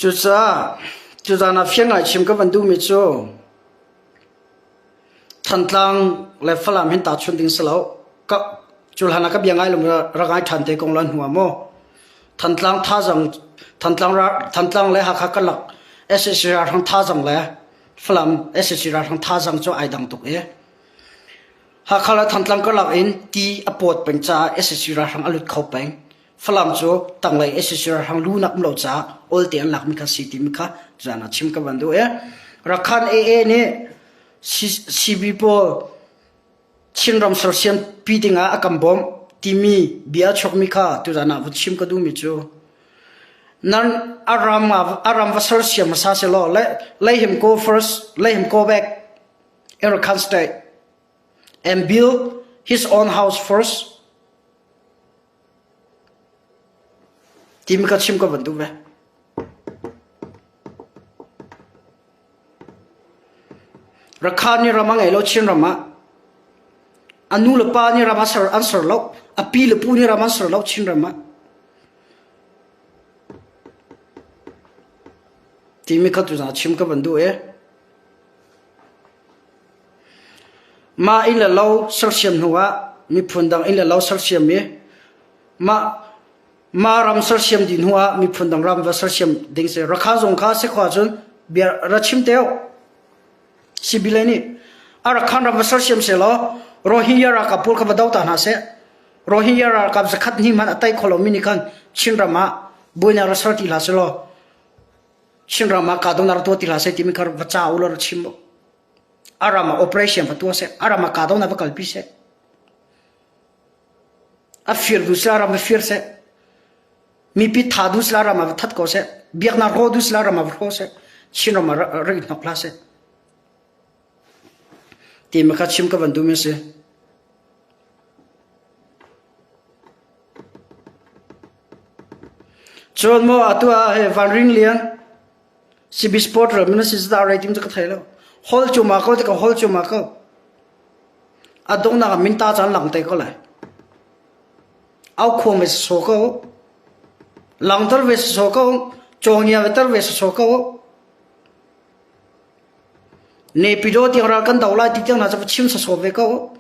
Cucaah tuzaan ah fiang ngai chim ka van duhmi cu Thantlang le Falam hin tahchunh ding si lo. Ka cu hlan ah ka bia ngai lo rak ngai ṭhan te kong la hnu ah maw Thantlang thazang Thantlang Thantlang le Hakha karlak SAC ralhrang thazang le Falam SAC ralhrang thazang cu ai dang tuk i Hakha le Thantlang karlak in ti a pawt peng caah sac ralhrang a lut kho peng. Falam cu tanglei sac ralhrang lunak um lo caah olte an lakmi kha si timi kha zan ah chim ka van duh i Rakhan AA nih CB pawl Chinram sersiam pi dingah a kan bawmh timi bia a chuakmi kha tuzan ah vun chim ka duhmi cu nan a ram a ram va sersiam hmasa selaw let him go first let him go back in Rakhine state and build his own house first. Timi ka chim ka van duh ve. Rakha nih ram a ngei lo Chin ram ah. A nu le pa nih ram a ser an ser lo. A pi le pu nih ram an ser lo Chin ram ah. Timi kha tu chim ka van duh e. Mah inn le lo sersiam hnuah miphun dang inn le lo sersiam i mah mah ram sersiam dih hnuah miphun dang ram va sersiam ding si. Rakha zong kha sikhua cun bia ra chim teo. Sibile nih a Rakhan ram va sersiam selaw Rohingya ralkap pawl kha va do ta hna seh. Rohingya ralkap zakhat hnih hmanh a tai kho lomi nih khan Chin ram ah buainak ra ser ti hlah selaw Chinram ah kahdohnak rak tuah ti hlah seh timi kha va ca u law ra chim u. A ram ah operation va tuah seh, a ram ah kahdohnak va kalpi seh. A fir duh sila ram va fir seh. Mipi tha duh sila ram ah va that ko seh. Biaknak rawh duh sila ram ah va hraw seh. Chinram ah rak i hnok hlah seh. Timi kha chim ka van duhmi a si. Cun maw atu ah he Vanring Lian CB Sport ram na si dah rating cu ka thei lo. Hol cu ma ko ti ka hol cu ma ko. A dongnak ah minta caan lang te ko lai. Au khuang ve so ko. Langter ve so ko. Cawngia ve ter ve so ko. Nepido tiang ral kan do lai ti tiang na cu chim so ve ko.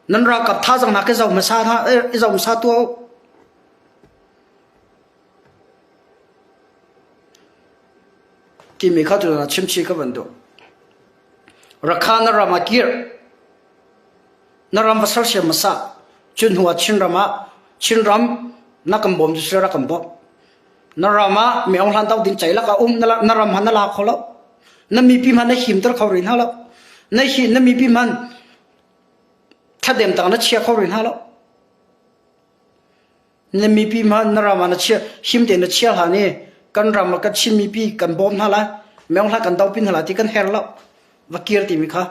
Nan ralkap thazaang hna ka zoh hmasa hna i zoh hmasa tuah u. Timi kha tu na chimchi ka van duh. Rakha na ram ah kir. Na ram va sersiam hmasa. Cun hnu ah Chin ram ah Chin ram na kan bawm cu sila rak kan bawmh. Na ram ah mi hlan dau ding ceilak a um na ram han na la kho lo. Na mipi hmanh na himter kho rih hna lo. Na hi na mipi hmanh thladem tang na chia kho rih hna lo. Na mipi hmanh na ram ah na chia him tein na chia hlan i kan ram ah kan Chin mipi kan bawm hna lai meng hlah kan dopi hna lai ti kan her lo va kir timi kha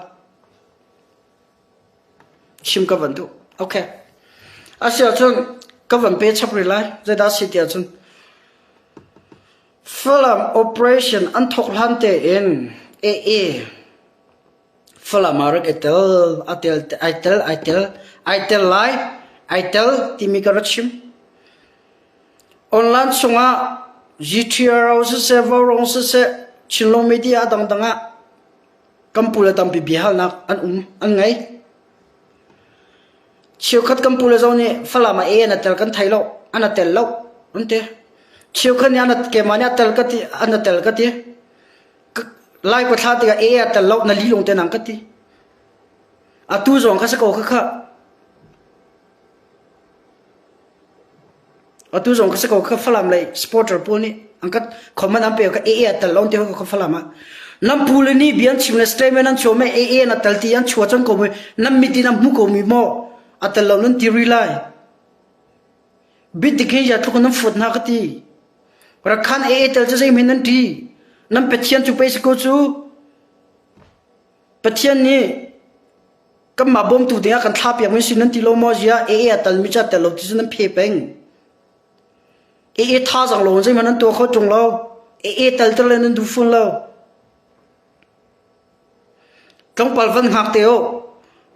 chim ka van duh okay asiahcun ka van pe chap rih lai zeidah si tiah cun. Falam operation an thawk hlan tein AA Falam ah rak i tel, a tel, ai tel, ai tel, ai tel lai, ai tel timi ka ra chim. Online chungah GTRO siseh, Vaurawng siseh, Chinlung media a dangdang ah kan pu le tampi biahalnak an um, an ngei. Cheukhat kan pu le zong nih Falam ah AA an tel kan thei lo, an a tel lo, an ti. Cheukhat nih an keimah nih a tel ka ti, an a tel ka ti. Lai ka thla tikah AA a tel lo, na li lung te nang ka ti. Atu zong kha si ko kha kha. Atu zong ka si ko ka Falam lei supporter pawl nih an ka comment an pe ka AA a tel lo ti ka Falam ah. Nan pu le nih bia an chim le statement an chuah me AA na tel ti an chuah cang ko mi nan mit in an hmu ko mi maw a tel lo nan ti ri lai. Bit dik hi ya tluk nan fuat hna ka ti. Rakhan AA tel cu zei nan ti. Nan Pathian cu pe si ko cu. Pathian nih kanmah bawmtu dingah kan thlah piakmi si nan ti lo maw ziah AA a talmi cu a tel lo ti cu nan phe peng. AA thazaang lo in zeihmanh nan tuah kho ṭung lo. AA tal ter le nan duh fawn lo. Tlawmpal van hngak te u.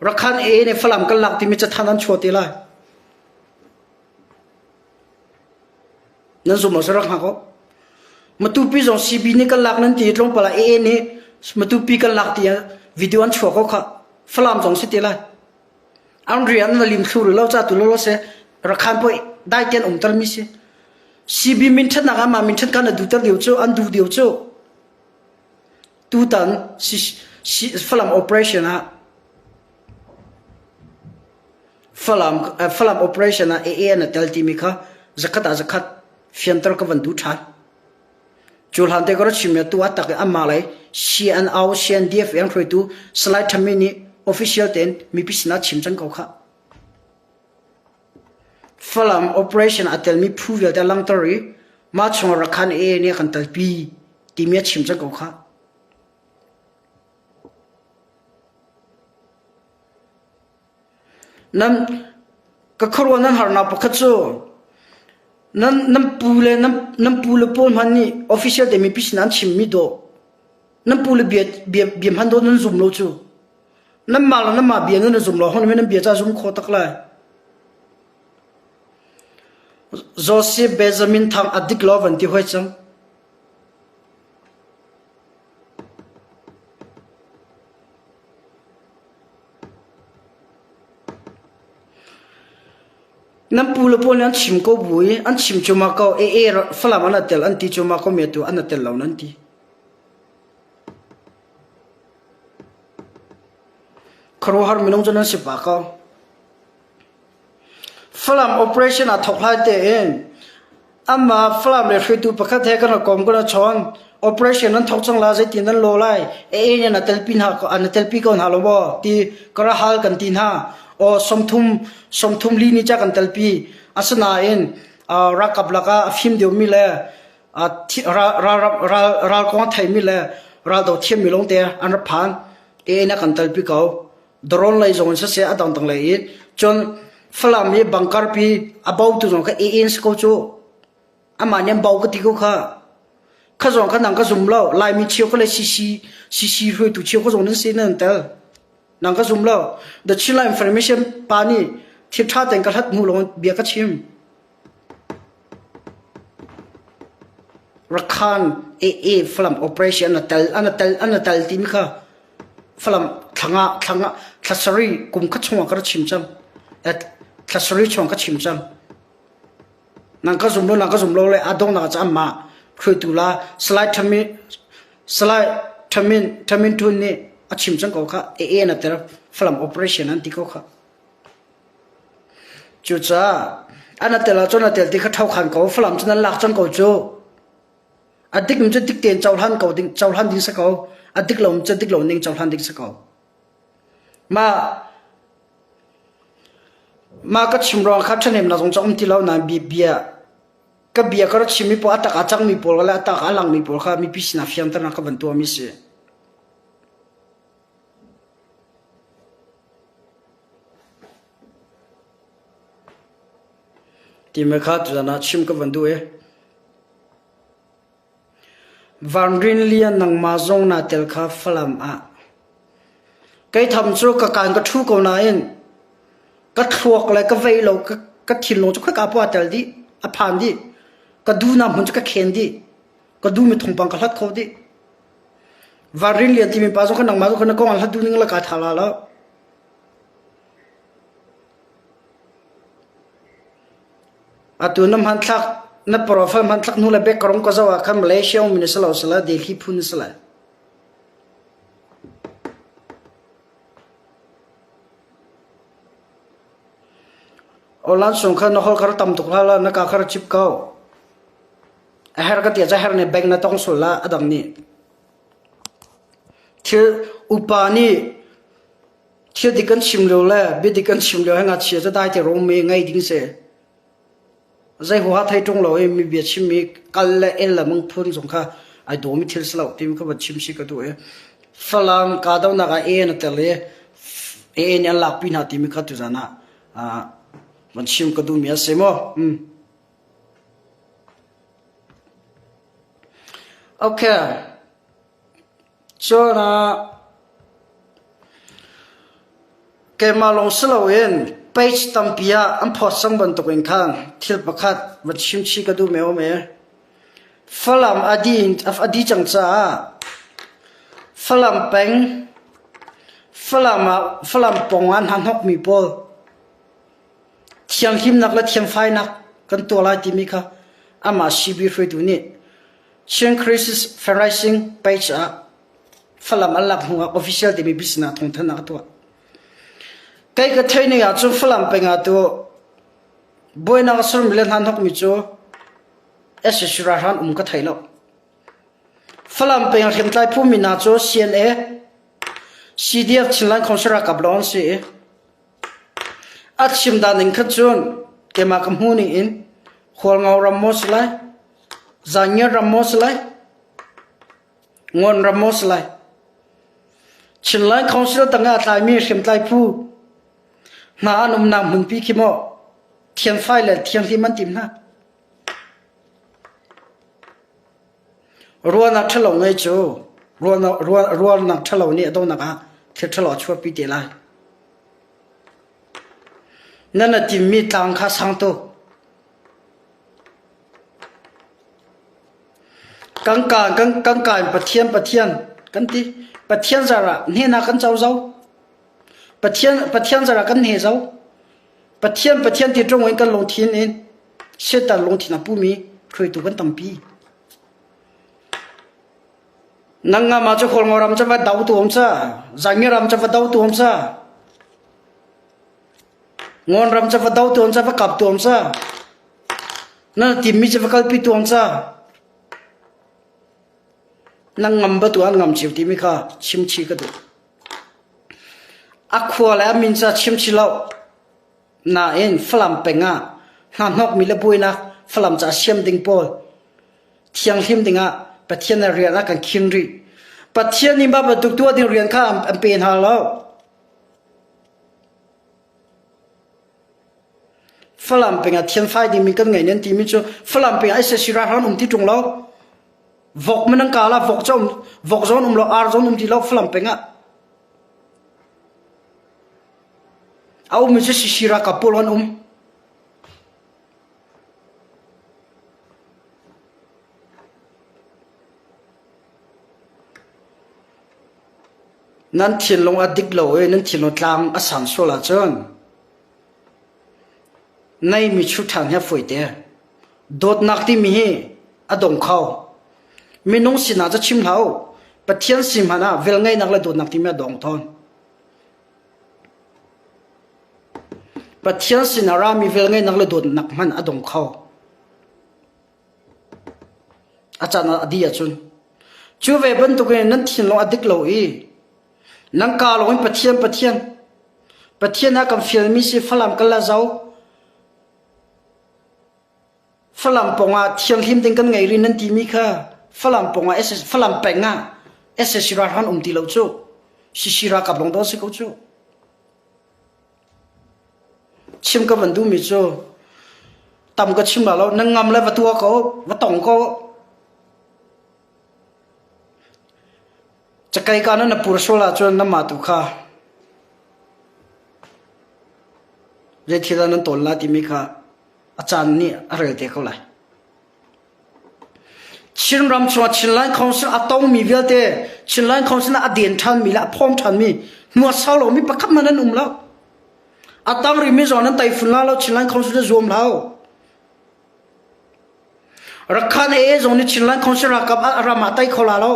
Rakhan AA nih Falam kan lak timi cathan an chuah te lai. Nan zum lo rak hngak u. Matupi zong CB nih kan lak nan ti tlawmpal ah AA nih Matupi kan lak ti video an chuah ko kha. Falam zong si te lai. An rian na lim thlu lo ca tu lo se rakhan poi dai ten um ter mi si. CB min that nak ama min that kan du ter deu chu an du deu chu. Tutan Falam operation ah Falam, Falam operation ah AA na tel timi kha zakhat ah zakhat fianter ka van duh ṭhan. Cu hlan te ka rak chim tu a tak i anmah lei CNO, CNDF an hruaitu Salai Thami nih official tein mipi sinah chim cang ko khah. Falam operation a telmi phu vialte a langhter i mah chung ah Rakhan AA nih a kan telpi timi a chim cang ko khah. Nan ka khuaruah nan harnak pakhat cu nan nan pu le nan nan pu le pawl hmanh nih official te mipi sin an chimmi dawh nan pu le bia bia bia hman dawh nan zum lo cu nanmah le nanmah bia nan zum lo hon nan bia ca zum kho tak lai Joseph Benjamin Thang a dik lo van ti hoi cang. Nan pu le pawl nih an chim ko bu i an chim cuahmah ko. AA Falam an tel an ti cuahmah ko mi atu an tel lo nan ti. Khuaruahhar minung cu nan si pah ko. Falam operation aa thawk lai tein amah Falam le hruaitu pakhat he kan rak kawm kan chawn. Operation nan thawk cang la zeitin nan law lai? AA nih na telpi hna an telpi ko hna lo maw? Ti ka ra hal kan ti hna. Aw 30 34 ni ca kan telpi. Asinain ralkap lakah a fim deuhmi le ral kong a theimi le raldo thiammi lawngte an ra phan. AA nih a kan telpi ko. Drone lei zong in siseh a dangdang lei in cun Falam i bangkar pi a bo tu zong kha AA si ko cu amah nih an bo ka ti ko kha kha zong kha nang ka zum lo Laimi cheu ka le CC CC hruaitu cheu ka zong nan si nan tel nang ka zum lo The Chinland Information pa nih thil tha tein ka hlat hnu lawng bia ka chim Rakhan AA Falam operation an tel an tel an tel timi kha Falam thlangah thlangah thla sarih kum khat chungah ka ra chim cang. Thla sarih chung ka chim cang. Nang ka zum lo nang ka zum lo le a dongnak ca amma hruaitu la Salai Thamin Salai Thamin Thamin Tun nih a chim cang ko kha AA na tel Falam operation an ti ko kha. Cucaah an a tel ahcun a tel ti kha ṭhokhan ko, Falam cu nan lak cang ko cu. A dik cu dik tein cohlan ko ding, cohlan ding si ko. A dik lo cu dik lo ning cohlan ding si ko. Mah mah ka chim ruang kha ṭhahnemnak zong cu a um ti lo nain bia bia ka bia ka rak chimmi pawl a tak a cangmi pawl le a tak a langmi pawl kha mipi sinah fianternak ka van tuahmi si. Timi kha tuzan ah chim ka van duh i. Van Rin Lian nangmah zong naa tel kha Falam ah. Kei tham cu ka kaan ka ṭhu ko nain ka thluak le ka vei lo ka thinlung cu khoika poah aa tel dih, a phan dih. Ka duhnak hmun cu ka khen dih. Ka duhmi thawngpang ka hlat kho dih. Van Rin Lian timi pa zong kha nangmah zong kha na kong an hlat duh ning le kaa tha la lo. Atu na hmanthlak na profile hmanthlak hnu le background ka zoh ah khan Malaysia ummi na si lo sila Delhi phu na si lai. Online sung kha na hol kha tam tuk hlah la na ka kha chip ko. A her ka tia cha her ne bank na tong sul la adang nih. Thil upa nih Thil dik kan chim lio le bia dik kan chim lio he ngakchia cu dai te rom i ngei ding si. Zei huaha thei ṭung lo i mi bia chim i kal le el le mang phun zong kha ai dawmi thil si lo timi kha van chim si ka duh i Falam kahdohnak ah A na tel i A nih an lakpi hna timi kha tuzan ah van chim ka duhmi a si mu. Mm. Okay. Cun keimah lawng si loin page tampi ah an phawt cang bantukin khan thil pakhat va chim chih ka duh men i Falam a dih cang caah Falam peng, Falam ah Falam pawng ah hnahnawkmi pawl thianghlimnak le thianfainak kan tuah lai timi kha amah CB hruaitu nih Chin Crisis Fundraising page ah Falam an lak hnu ah official timi business ah thawngthanhnak a tuah. Kei ka theih ning ahcun Falam peng ah tu buainak a surmi le hna hnokmi cu SSC ralhrang um ka thei lo. Falam peng hriamtlai phumi hna cu CNA, CDF Chinland Council ralkap lawng an si i A chim dan ning kha cun keimah ka hmuh ning in Hualngo ram maw si lai, Zangiat ram maw si lai, Ngawn ram maw si lai. Chinland Council tangah a tlaimi hriamtlai phu hna an umnak hmunpi khi maw thianfai le thianghlim an tim hna. Ruahnak ṭhalo ngei cu ruahnak ṭhalo nih a donghnak ah thil ṭhalo a chuahpi te lai. Nan a timmi tlang kha sang tuk. Kan kaan kan kan kaan Pathian Pathian kan ti. Pathian zarah hnehnak kan co zau. Pathian Pathian zarah kan hne zau. Pathian Pathian ti ṭung in kan lungthin in Satan lungthin a pumi hruaitu kan tampi. Nang nga ma cu Kawlngo ram cu va do tu om sa, Zangi ram cu va do tu om sa, Ngon ram cu va do tu om sa, va kap tu om sa, na timmi cu va kalpi tu om sa. Nang ngam ba tu an ngam chiu timi kha chim chi ka duh. A khua le a min ca chim chi lo. Nain Falam peng ah hnahnawkmi le buainak Falam ca siam ding pawl thianghlim dingah Pathian na rian ah kan khin rih. Pathian nih mah bantuk tuah ding rian kha an pe hna lo. Falam peng ah thianfai dingmi kan ngei nan timi cu Falam peng ah SSC ralhrang um ti ṭung lo. Vok man an kala vok cu vok zon um lo ar zon um ti lo Falam peng ah. A ummi cu Sisi ralkap pawl an um. Nan thinlung a dik lo i nan thinlung tlang a sang sual ahcun neimi chu ṭhan hi a fawi te. Dawtnak timi hi a dong kho. Minung sinah ca chim hlah u. Pathian sin hmanh ah velngeihnak le dawtnak timi a dong tawn. Pathian sin a rami velngeihnak le dawtnak hmanh a dong kho. A caan ah a dih ahcun. Cu ve bantukin nan thinlung a dik lo i nan kaa lawng in Pathian Pathian Pathian a kan fialmi si Falam kan la zo Falam pawngah thianghlim ding kan ngei rih nan timi kha Falam pawngah SS Falam peng ah SSC ralhrang um ti lo cu CC ralkap lawng daw si ko cu. Chim ka van duhmi cu tam ka chim la lo nan ngam le va tua ko va tong ko. Cakei ka na pur sual ahcun nanmah tu kha zei thil dah nan tawn lai timi kha a caan nih a rel te ko lai. Chinram chungah Chinland Council a tongmi vialte Chinland Council ah a den ṭhanmi le a phawm ṭhanmi hnu a sau lomi pakhat hmanh an um lo. A tang rihmi zong nan taifun la lo Chinland Council na zuam lo. Rakhan AA zong nih Chinland Council ralkap a ram ah tai kho la lo.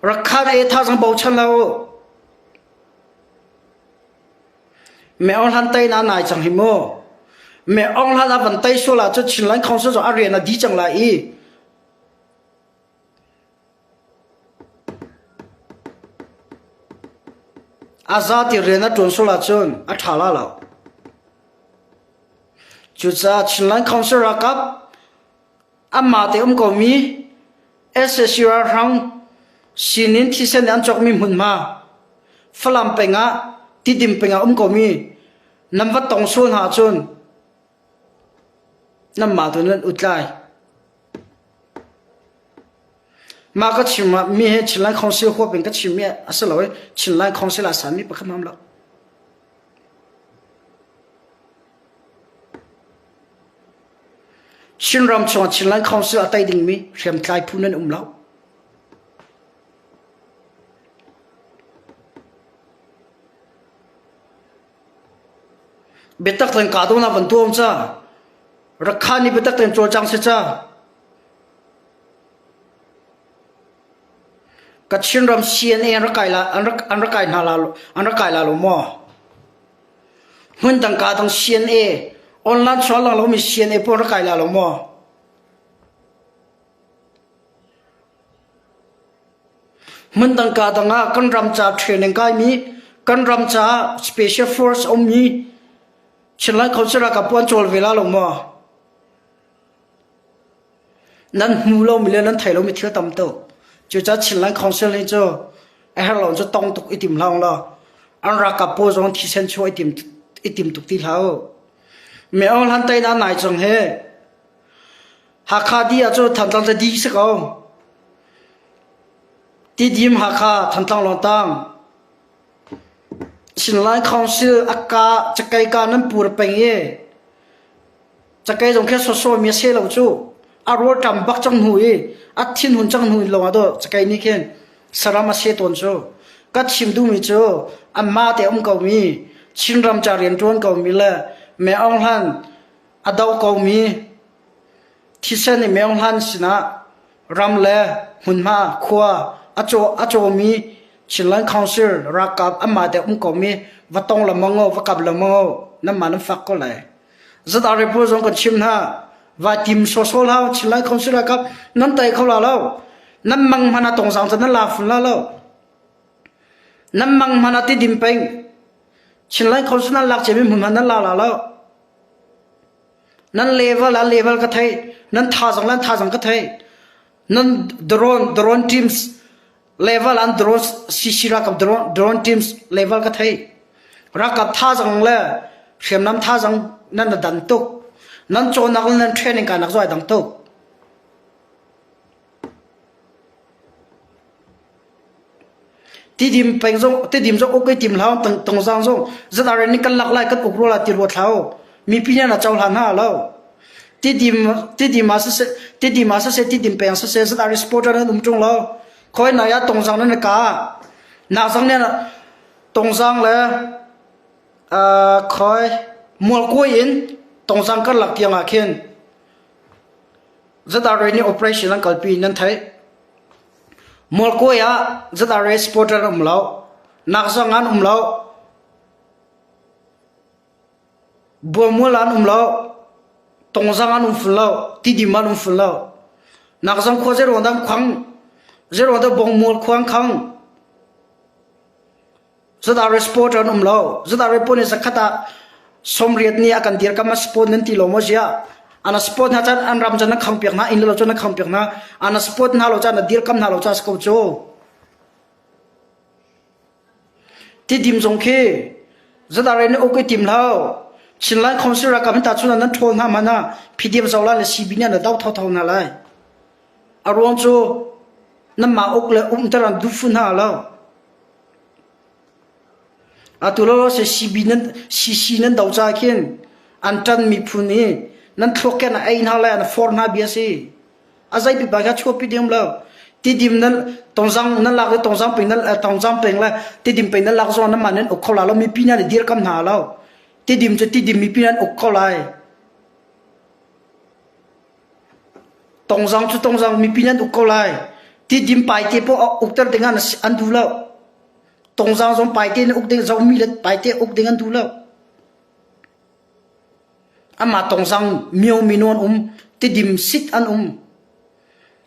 Rakhan AA thazang bochan lo. Me Aung Hlan tai na nai cang hi mu. Me Aung Hlan a van tai sual ah cu Chinland Council zong a rian a di cang lai i A zati rian a ṭuan sual ahcun a ṭha la lo. Cucaah Chinland Council ralkap anmah te um komi sac ralhrang sinin thisen in an cawkmi hmunhma Falam peng ah Tidim peng ah um komi nan va tong sual hna ahcun nanmah tu nan ut lai. Mah ka chim ah mi hi Chinland Council huap in ka chim mi a si lo i Chinland Council ah sanmi pakhat hmang lo. Chinram chungah Chinland Council a tei dingmi hriamtlai phu nan um lo. Biatak tein kahdohnak van tuah ca. Rakha nih biatak tein cawlcang si ca. Kachin ram CNA an rak kai la an rak an rak kai hna la an rak kai la lo maw? Hmun dang ka dang CNA online chuah lang lomi CNA pawl rak kai la lo maw? Hmun dang ka dang ah kan ram ca training kai mi kan ram ca special force um mi Chinland Council ah ka puan cawl ve la lo maw? Nan hmu lomi le nan thei lomi thil tam tuk. Cucaah Chinland Council nih cu a herh lo cu tong tuk i tim hlah law an ralkap pawl zong thisen chuah i tim, i tim tuk ti hlah u. Me Aung Hlan tei na nai cang hi Hakha di ah cu Thantlang cu di si ko. Tidim Hakha Thantlang lawng tang. Chinland Council a ka cakei ka nan pur peng i Cakei zong khi a sawsawmi a si lo cu. A rawlṭam bak cang hnu i a thinhun cang hnu lawng ah dawh cakei nih khin saram a seh tawn cu. Ka chim duhmi cu anmah te um komi Chinram ca rianṭuan komi le Me Aung Hlan a doh komi thisen i Me Aung Hlan sinah ram le hmunhma khua a caw a cawmi Chinland Council ralkap anmah te um komi va tong lengmang u, va kap lengmang u, nanmah nan fak ko lai. Zatari pawl zong kan chim hna. Vai tim sawsawh hlah Chinland Council ralkap nan tai kho la lo. Nan mang hmanh ah tongzang cu nan la fun la lo. Nan mang hmanh ah tidim peng. Chinland Council nan lak cemi hmun hmanh nan la la lo. Nan level ah level ka thei. Nan thazang lan thazang ka thei. Nan drone drone teams level an drone CC ralkap drone drone teams level ka thei ralkap thazang le hriamnam thazang nan na dan tuk nan cawnnak le nan training ka nak zoi dang tuk tidim peng zong tidim zong ok tim hlau tong tong zang zong zat ni kan lak lai kan uk rola ti ruat hlau mi pi na chaw hlan ha lo tidim tidim ma se tidim ma se tidim peng se se zat reporter nan um tung lo Khoi nai ah Tongzang nan ka. Nakzang ne Tongzang le khoi Mualkuai in Tongzang karlak tiang ah khin ZRA nih operation an kalpi nan theih. Mualkuai ah ZRA supporter an um lo. Nakzang an um lo. Bualmual an um lo. Tongzang an um fun lo. Tidim an um fun lo. Nakzang khua zeiruang dah khuang zeiruang dah bongmual khuang khang ZRA sport an um lo. ZRA pawl nih zakhat ah 80 nih a kan dirkam a sport nan ti lo maw ziah? An sport hna caan an ram caan nan khang piak hna, inn lo cun nan khang piak hna. An sport hna lo caan na dirkam hna lo ca si ko cu. Tidim zong khi ZRA nih uk i tim hlah. Chinland Council ralkap hi tahchun ah nan ṭhawl hna hmanh ah PDF zoh lai le CB nih an do thotho hna lai. A ruang cu nanmah uk le umter an duh fu hna lo. Atu lo se CB nan CC nan do ca khin an ṭan miphun i nan thluak ken a ei hna le an for hna bia si. A zei pipa kha chuahpi ding lo. Tidim nan tongzang nan lak le tongzang peng nan tongzang peng le tidim peng nan lak zong nan mah nan uk kho la lo mipi nan i dirkam hna lo. Tidim cu tidim mipi nan uk kho lai. Tongzang cu tongzang mipi nan uk ko lai. Tidim paite poh ukter ding ah an duh lo. Tongzang zong paite na uk ding zomi le paite uk ding an duh lo. Amah tongzang mio mino an um, tidim sit an um.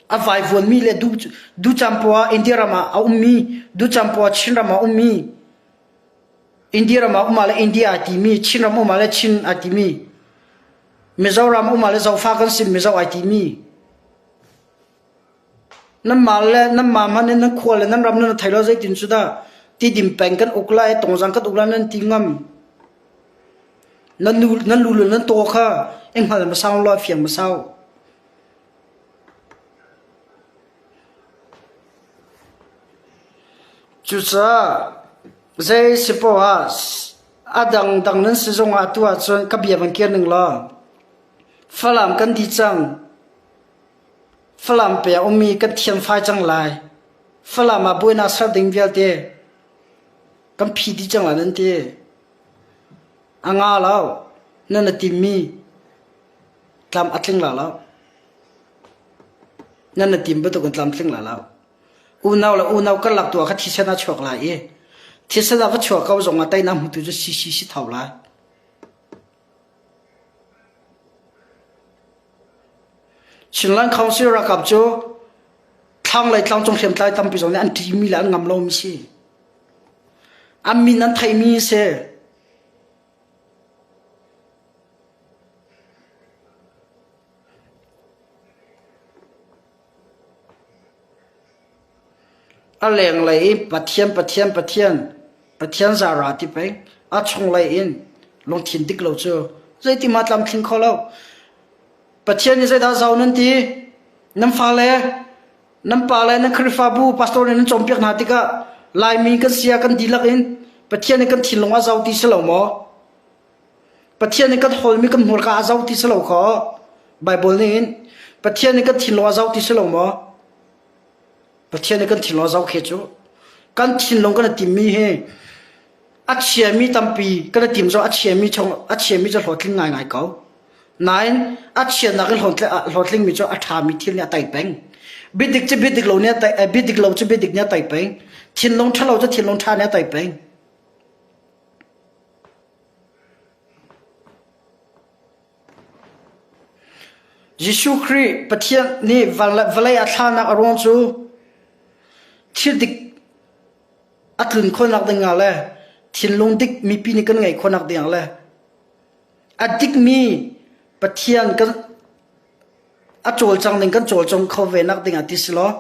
A vaivuanmi le du ducampo ah India ram ah a ummi, ducampo ah Chin ram ah ummi, India ram ah um ah le India ai timi, Chin ram um ah le Chin ai timi, Mizoram um ah le Zofa kan si Mizo ai timi. Nanmah le nanmah hmanh in nan khua le nan ram nan thei lo zeitin cu dah tidim peng kan uk lai tongzang kan uk lai nan ti ngam. Nan nu nan lu le nan taw kha i hngal masau lo fiang masau. Cucaah zei si poah ah a dangdang nan si zongah atu ahcun ka bia van kir ning law Falam kan di cang. Falam pe a ummi kan thianfai cang lai. Falam ah buainak ser ding vialte kan phi dih cang lai nan ti. A nga lo. Nan a timmi tlam a tling la lo. Nan na tim bantuk in tlamtling la lo. Unau le unau karlak tu ah kha thisen a chuak lai i thisen a va chuak ko zong ah teinak hmutu cu CC si tho lai. Chinland Council ralkap cu thlanglei tlangcung hriamtlai tampi zong nih an ṭihmi le an ngam lomi si. An min an theihmi si. A lenglei i Pathian, Pathian, Pathian, Pathian zara ti pei a chunglei in lungthin dik lo cu zeitimah tlamtling kho lo. Pathian nih zeidah zau nan ti? Nan fale, nan pale, nan Khrihfabu pastor nih nan cawnpiak hna tikah Laimi kan sia kan dihlak in Pathian nih kan thinlung a zau ti si lo maw? Pathian nih kan hawlmi kan hmurka a zoh ti si lo khaw. Baibal nih hin Pathian nih kan thinlung a zoh ti si lo maw? Pathian nih kan thinlung a zoh khe cu kan thinlung kan i timmi hi a chiami tampi kan i tim zong a chiami chung a chiami cu hlawhtling ngaingai ko. Nain a chiatnak in hlawhtlingmi cu a ṭhami thil nih a tei peng. Biadik cu biadik lo nih a tei, biadik lo cu biadik nih a tei peng. Thinlung ṭhalo cu thinlung ṭha nih a tei peng. Jesuh Khrih Pathian nih vawlei a thlahnak a ruang cu thil dik a tlun khawhnak ding ah le thinlung dik mipi nih kan ngeih khawhnak ding ah le a dikmi Pathian kan a cawlcang ning kan cawlcang kho ve nak ding ah ti si law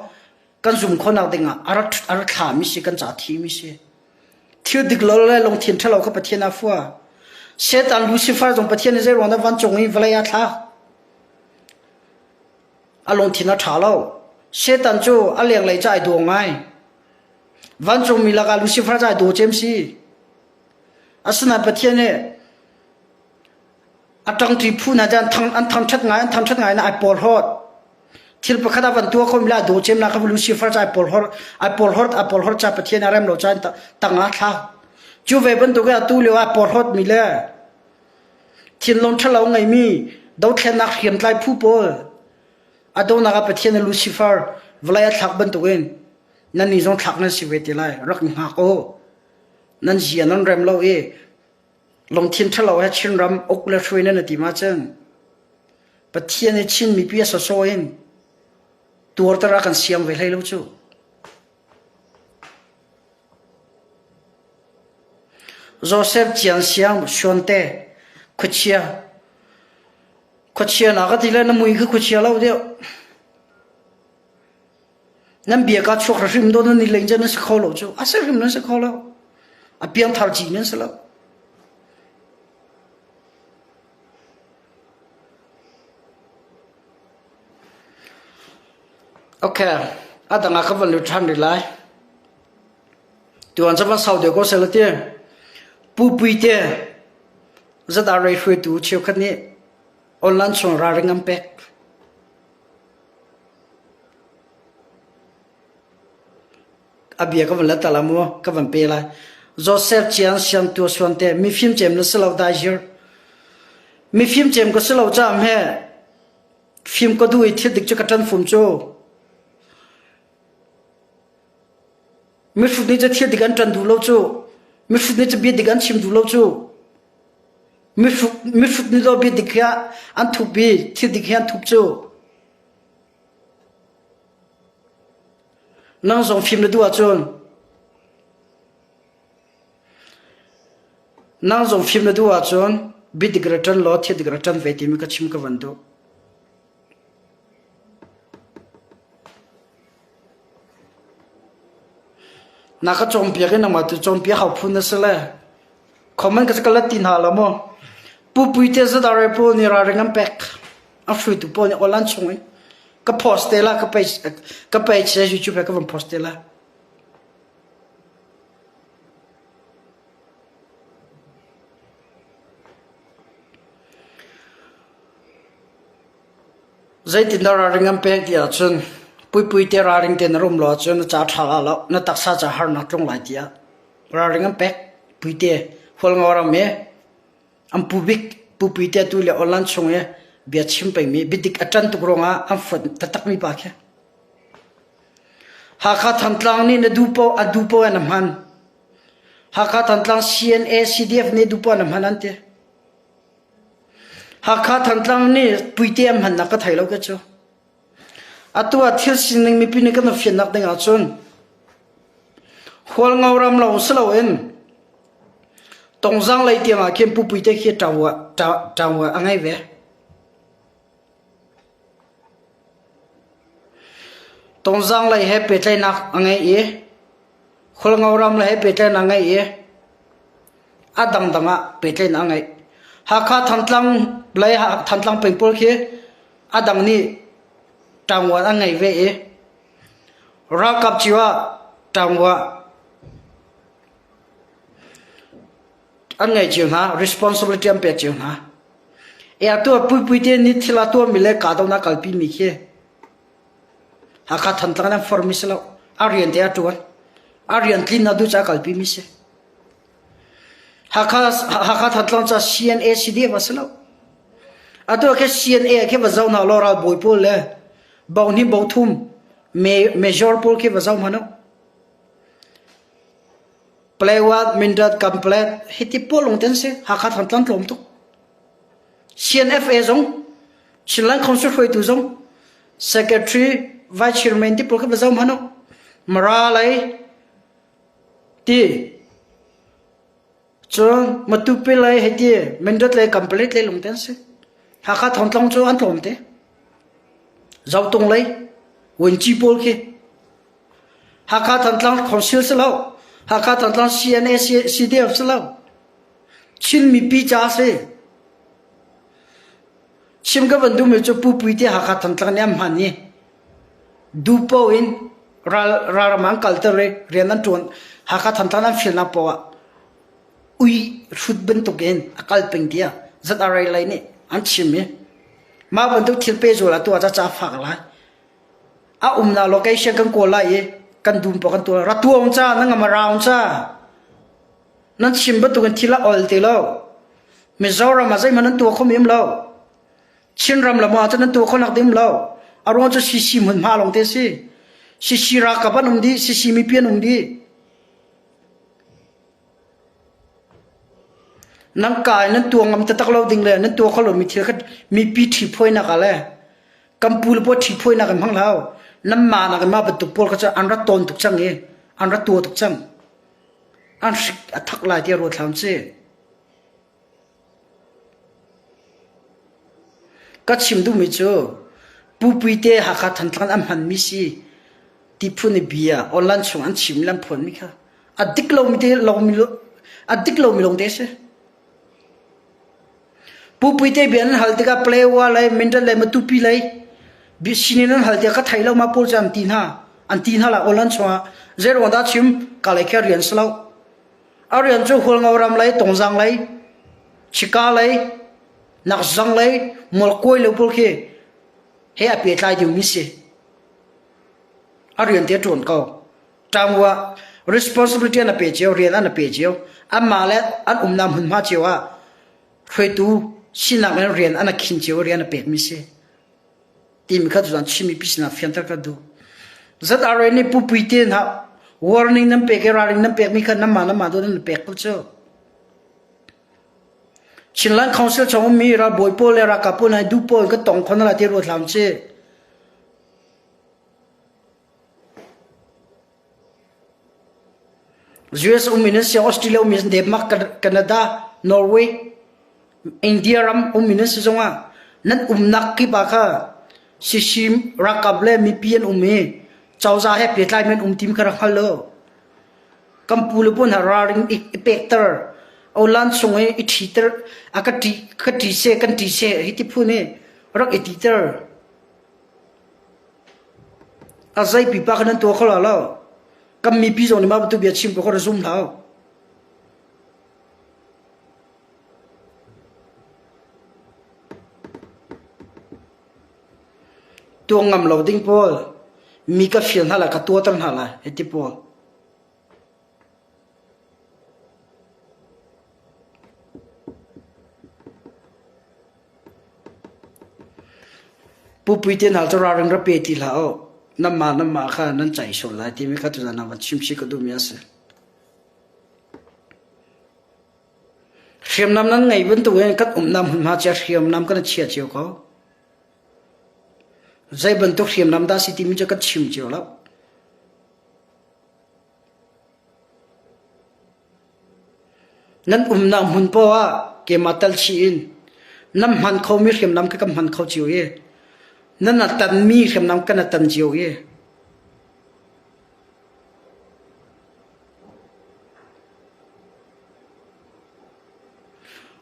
kan zum khawhnak ding ah a rak a rak thlami si kan ca thimi si. Thil dik lo le lungthin ṭhalo kha Pathian a fua. Satan Lucifer zong Pathian nih zei ruang dah vancung i vawlei ah thlak? A lungthin a ṭha lo. Satan cu a lenglei ca ai daw ngai. Vancungmi lakah Lucifer ca ai daw cem si. Asinain Pathian nih A ṭangṭi phu hna cu an thang an thangṭhat ngai an thangṭhat ngai na ai porhlawt. Thil pakhat ah van tuah kho mi le a daw cem nak kha Lucifer cu ai porhlawt ai porhlawt ai porhlawt ca Pathian a rem lo caan tang ah thla. Cu ve bantuk in atu lio ah porhlawt mi le thinlung ṭhalo ngeimi dothlennak hriamtlai phu pawl a donak ah Pathian nih Lucifer vawlei a thlak bantukin nannih zong thlak nan si ve te lai rak i hngak u. Nan zia nan rem lo i Lungthin ṭhalo he Chinram uk le hruai nan i tim ahcun Pathian i Chin mipi a sawsawh in tuarter a kan siang ve hlei lo cu. Joseph Cian Siang Suante khuachia khuachia na ka ti le na mui kha khuachia lo deuh. Nan bia ka chuak hrim do nan ni leng nan si kho lo cu a si hrim nan si kho lo a piangthar ci nan si lo Okay, a dang ah ka van lut ṭhan rih lai. Tuan cu van sau deuh ko seh ti. Pu Pui te ZRA hruaitu cheukhat nih online chung ralring an pek. A bia ka van let ta la mu, ka van pe lai. Joseph Chiang Siang Tu Suan te mifim cem na si lo dai zir. Mifim cem ka si lo caam he fim ka duh i thil dik cu ka ṭan fum cu. Mihrut nih cu thil dik an ṭan duh lo cu. Mihrut nih cu bia dik an chim duh lo cu. Mihrut nih daw bia dik hi an thup i thil dik hi an thup cu. Nang zong fim na duh ahcun nang zong fim na duh ahcun biadik ra ṭan law thil dik ra ṭan ve timi ka chim ka van duh. Na ka cawnpiak i nangmah tu cawnpiak hau phun na si le. Comment ka ka let ti hna lo maw? Pu Puite ZRA pawl nih ralring an pek. A hruaitu pawl nih online chung in ka post te la ka page ka page le YouTube le ka van post te la. Zeitindah ralring an pek ti ahcun Puipui te ralring te na rum lo ahcun na ca ṭha la lo, na taksa ca harnak tlung lai tiah ralring an pek. Puite Hualngo ram i an pu bik Pu Puite tu le online chung i bia chim pengmi biadik a ṭan tuk ruangah an fonh taktakmi pa khi. Hakha Thantlang nih na duh paoh a duh paoh in a hman. Hakha Thantlang CNA CDF nih duh paoh in a hman an ti. Hakha Thantlang nih puite an hmannak ka thei lo ke cu. Atu ah thil sining mipi nih kan fiannak ding ahcun Hualngo ram lawng si loin Tongzang lei tiang ah khin Pu Puite khi ṭaua a ngei ve. Tongzang lei he pehtlaihnak a ngei i Hualngo ram lei he pehtlaihnak a ngei i a dangdang ah pehtlaihnak a ngeih. Hakha Thantlang lei Thantlang peng pawl khi a dang nih ṭaangwan an ngei ve i ralkap cio ah ṭaangwa an ngei cio hna, responsibility an pek cio hna. E atu ah puipui te nih thil a tuahmi le kahdohnak kalpi mi khi Hakha Thantlang in an formi si lo. A rian te a ṭuan. A rian tlin a duh caah kalpi mi si. Hakha Hakha Thantlang ca CNA CDF a si lo. Atu ah khin CNA khi va zoh hna law ralbawi pawl le bohnih bothum major pawl khi va zoh hmanh u. Playwa Mindat Kamplet hiti pawl lung ten si Hakha Thantlang tlawm tuk. CNFA zong Chinland Council hruaitu zong Secretary Vice Chairman ti pawl kha va zoh hmanh u. Mara lei ti cun Matupi lei hei ti Mindat lei Kamplet lei lung te an si. Hakha Thongtlang cu an tlawm te. Zotung lei Wenci pawl khi Hakha Thantlang Council si lo. Hakha Thantlang CNA CDF si lo. Chin mipi ca si. Chim ka van duhmi cu Pu Pui te Hakha Thantlang nih an hman i duhpoh in ral ralram an kalter i rian an ṭuan. Hakha Thantlang an fialnak paoh ah ui hrut bantuk in a kal peng tiah ZRA lei nih an chim i mah bantuk thil pehzul ah tuah ca fak lai. A umnak location kan kawl lai i kan dum paoh kan tuah. Ra tuang ca na ngam a raung ca. Nan chim bantukin thil a ol ti lo. Mizoram ah zeihmanh nan tuah kho men lo. Chinram lam ah cun nan tuah kho nak ding lo. A ruang cu CC hmunhma lawng te si. CC ralkap an um dih, CC mipi an um dih. Nan ka in nan tuah ngam taktak lo ding le nan tuah kho lomi thil kha mipi ṭhiphuainak ah le kan pu le pawl ṭhiphuainak in hmang hlah u. Nan mah nak in mah bantuk pawl kha cu an ra tawn tuk cang i an ra tuah tuk cang. An hrik a thak lai tiah ruat hlah si. Ka chim duhmi cu Pupui te Hakha Thantlang an hmanmi si ti phun i bia online chung an chim le an phuanmi kha a dik lomi te lomi a dik lomi lawng te a si. Pupui te bia an hal tikah Palewa lei, Mindat lei, Matupi lei. Sinin an hal tiah ka thei lo ma pawl cu an ti hna. An ti hna la online chungah zeiruang dah chim ka lei khi rian si lo. A rian cu Hualngo ram lei, Tongzang lei, Chika lei, Nakzang lei, Mualkawi lei pawl khi he a pehtlai dingmi si. A rian te a ṭuan ko. Ṭangwa responsibility an a pe cio, rian an a pe cio. Anmah le an umnak hmunhma cio ah hruaitu sinak in rian an a khin cio rian a pekmi si. Timi kha tuzan Chinmi pi sinah fianter ka duh. ZRA nih pupui te hna warning nan pek i ralring nan pekmi kha nanmah nanmah tu nan pek ko cu. Chinland Council chung ummi ralbawi pawl le ralkap pawl hna duh pawl ka tong khon la ti ruat hlam ci. US um in an si, Australia um in Denmark, Canada, Norway, India ram um in an si zongah nan umnak kip ah kha sisim ralkap le mipi an um i cozah he pehtlai men um tim kha rak hngal lo. Kan pu le pawl hna ralring i pekter, olan chung i i ṭhiter, a ka ṭi ka ṭi seh kan ṭi seh hi ti phun i rak i titer. A zei pipa kha nan tuah kho la lo. Kan mipi zong nih mah bantuk bia chim ko kha ra zum hlah. Tuah ngam lo ding pawl mi ka fial hna lai ka tuahter hna lai hiti pawl. Pupui te hna cu ralring ra pe ti hlah u. Nanmah nanmah kha nan caih sual lai timi kha tuzan ah van chim chih ka duhmi a si. Hriamnam nan ngei bantukin kan umnak hmunhma cia hriamnam kan chia cio ko. Zei bantuk hriamnam dah si timi cu kan chim cio lo. Nan umnak hmun poah ah keimah tal chih in nan hman khomi hriamnam kha kan hman kho cio i nan a tanmi hriamnam kan a tan cio i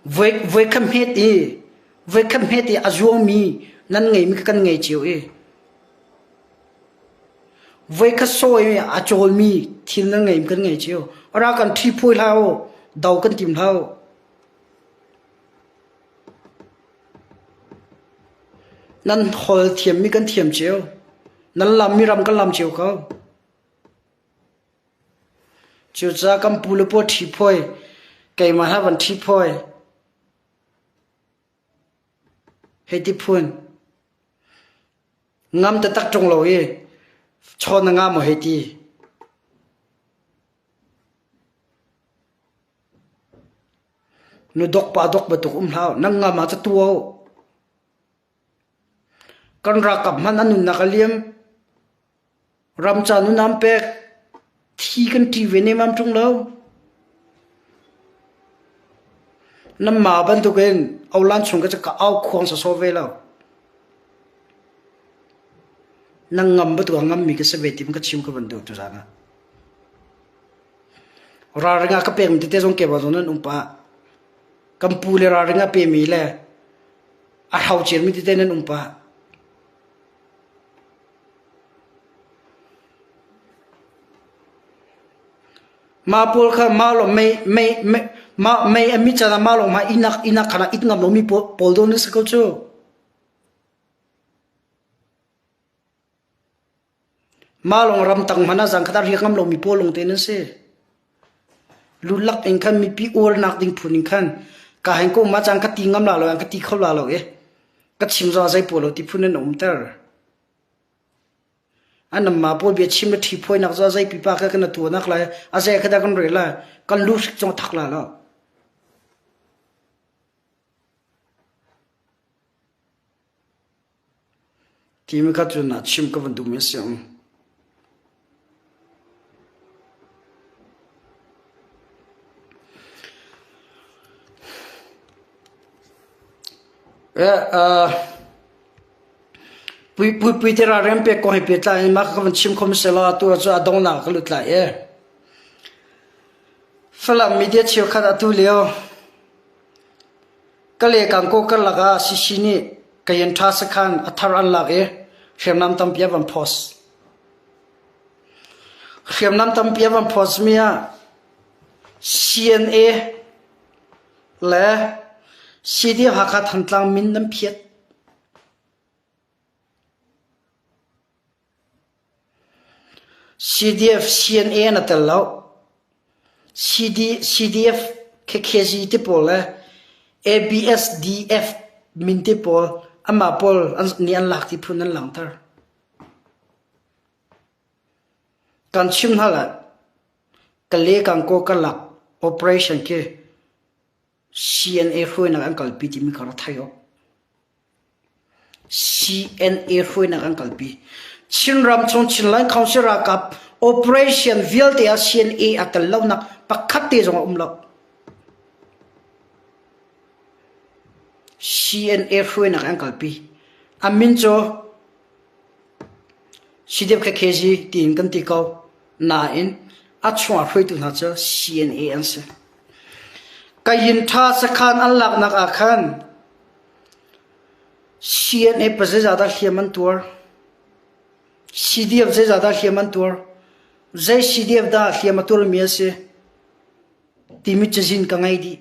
voi kha hmet i voi kha hmet i a zuangmi nan ngeimi kha kan ngei cio i Voikhat sawi a cawlmi thil nan ngei kan ngei cio. Ra kan ṭhi phuai hlah u, do kan tim hlah u. Nan hol thiammi kan thiam cio. Nan lammi ram kan lam cio ko. Cucaah kan pu le pawl ṭhi phuai, keimah hla van ṭhi phuai. Hei ti phun. Ngam taktak ṭung lo i chawn na ngah maw hei ti. Nu dok pa dok bantuk um hlah. Nang ngam ah ca tua u. Kan ralkap hmanh an nunnak a liam. Ram ca nun an pek. Thi kan ṭi ve nemam ṭung lo. Nanmah bantukin Olan chung ka cu ka au khuang sawsawh ve lo. Nang ngam bantuk a ngammi ka si ve ti ka chim ka van duh tuzaan ah. Ralring ah ka pekmi tete zong keimah zong nan um pah. Kan pu le ralring a pemi le a hrocermi tete nan um pah. Mah pawl kha mah lawng mei mei mah mei a mit caan ah mah lawng hmai ihnak ihnak khan ah it ngam lomi pawl dawh nan si ko cu. Mah lawng ramtang hmanh ah zangkhat ah riak ngam lomi pawl lawng te nan si. Lulak in khan mipi uarnak ding phun in khan ka heng ko ma cang ka ti ngam la lo ka ti kho la lo e. Ka chim zong zei pawl lo ti phun in um ter. Anamma pawl bia chim le ṭhi phuainak cu a zei pipa kha kan tuahnak lai a zei kha dah kan rel lai kan lu hrik zong thak la lo. Timi kha cu na chim ka van duhmi a si. Pui te ralring pek kong he pehtlai in mah ka van chim kho selaw atu ah cun a donghnak ka lut lai i Falam media cheukhat atu lio Kale Kangkaw karlak ah CC nih Kayan ṭha sakhan a thar an lak i Hriamnam tampi a van post. Hriamnam tampi a van post mi ah CNA le CDF Hakha Thantlang min nan phiat. CDF CNA na tel lo. CD, CDF KKG ti pawl le ABSDF min ti pawl amah pawl an, nih an lak ti phun an langhter. Kan chim hna lai. Kale kangkaw ka lak operation khi CNA hruainak an kalpi timi kha rak thei awk. CNA hruainak an kalpi. Chinram chung Chinland Council ralkap operation vialte ah CNA a tel lonak pakhat te zong a um lo. CNA hruainak an kalpi. A min cu CDF KKG tiin kan ti ko. Nain a chungah hruaitu hna cu CNA an si. Kayin tha sakhan an laknak ah khan CNA pa zeizah dah hliam an tuar? CDF zeizah dah hliam an tuar? Zei CDF dah hliam a tuarmi a si? Timi cazin ka ngei dih.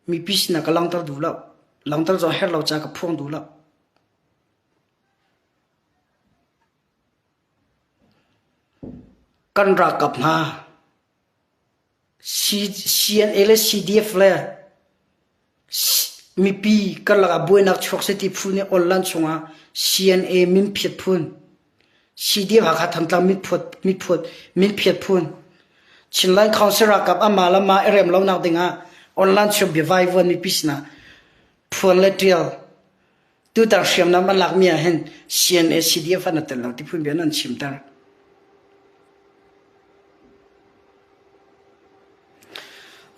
Mipi sinah ka langhter duh lo. Langhter zong herh lo caah ka phuang duh lo. Kan ralkap hna CNA le CDF le mipi karlak ah buainak chuak seh ti phu nih online chungah CNA minphiat phun, CDF Hakha Thantlang minphiat phun, Chinland Council ralkap amah le mah i rem lonak dingah online chung biavaivuan mipi sinah phuan le ṭial. Tutan hriamnam an lakmi ah hin CNA CDF an i tel lo ti phun bia nan chimter.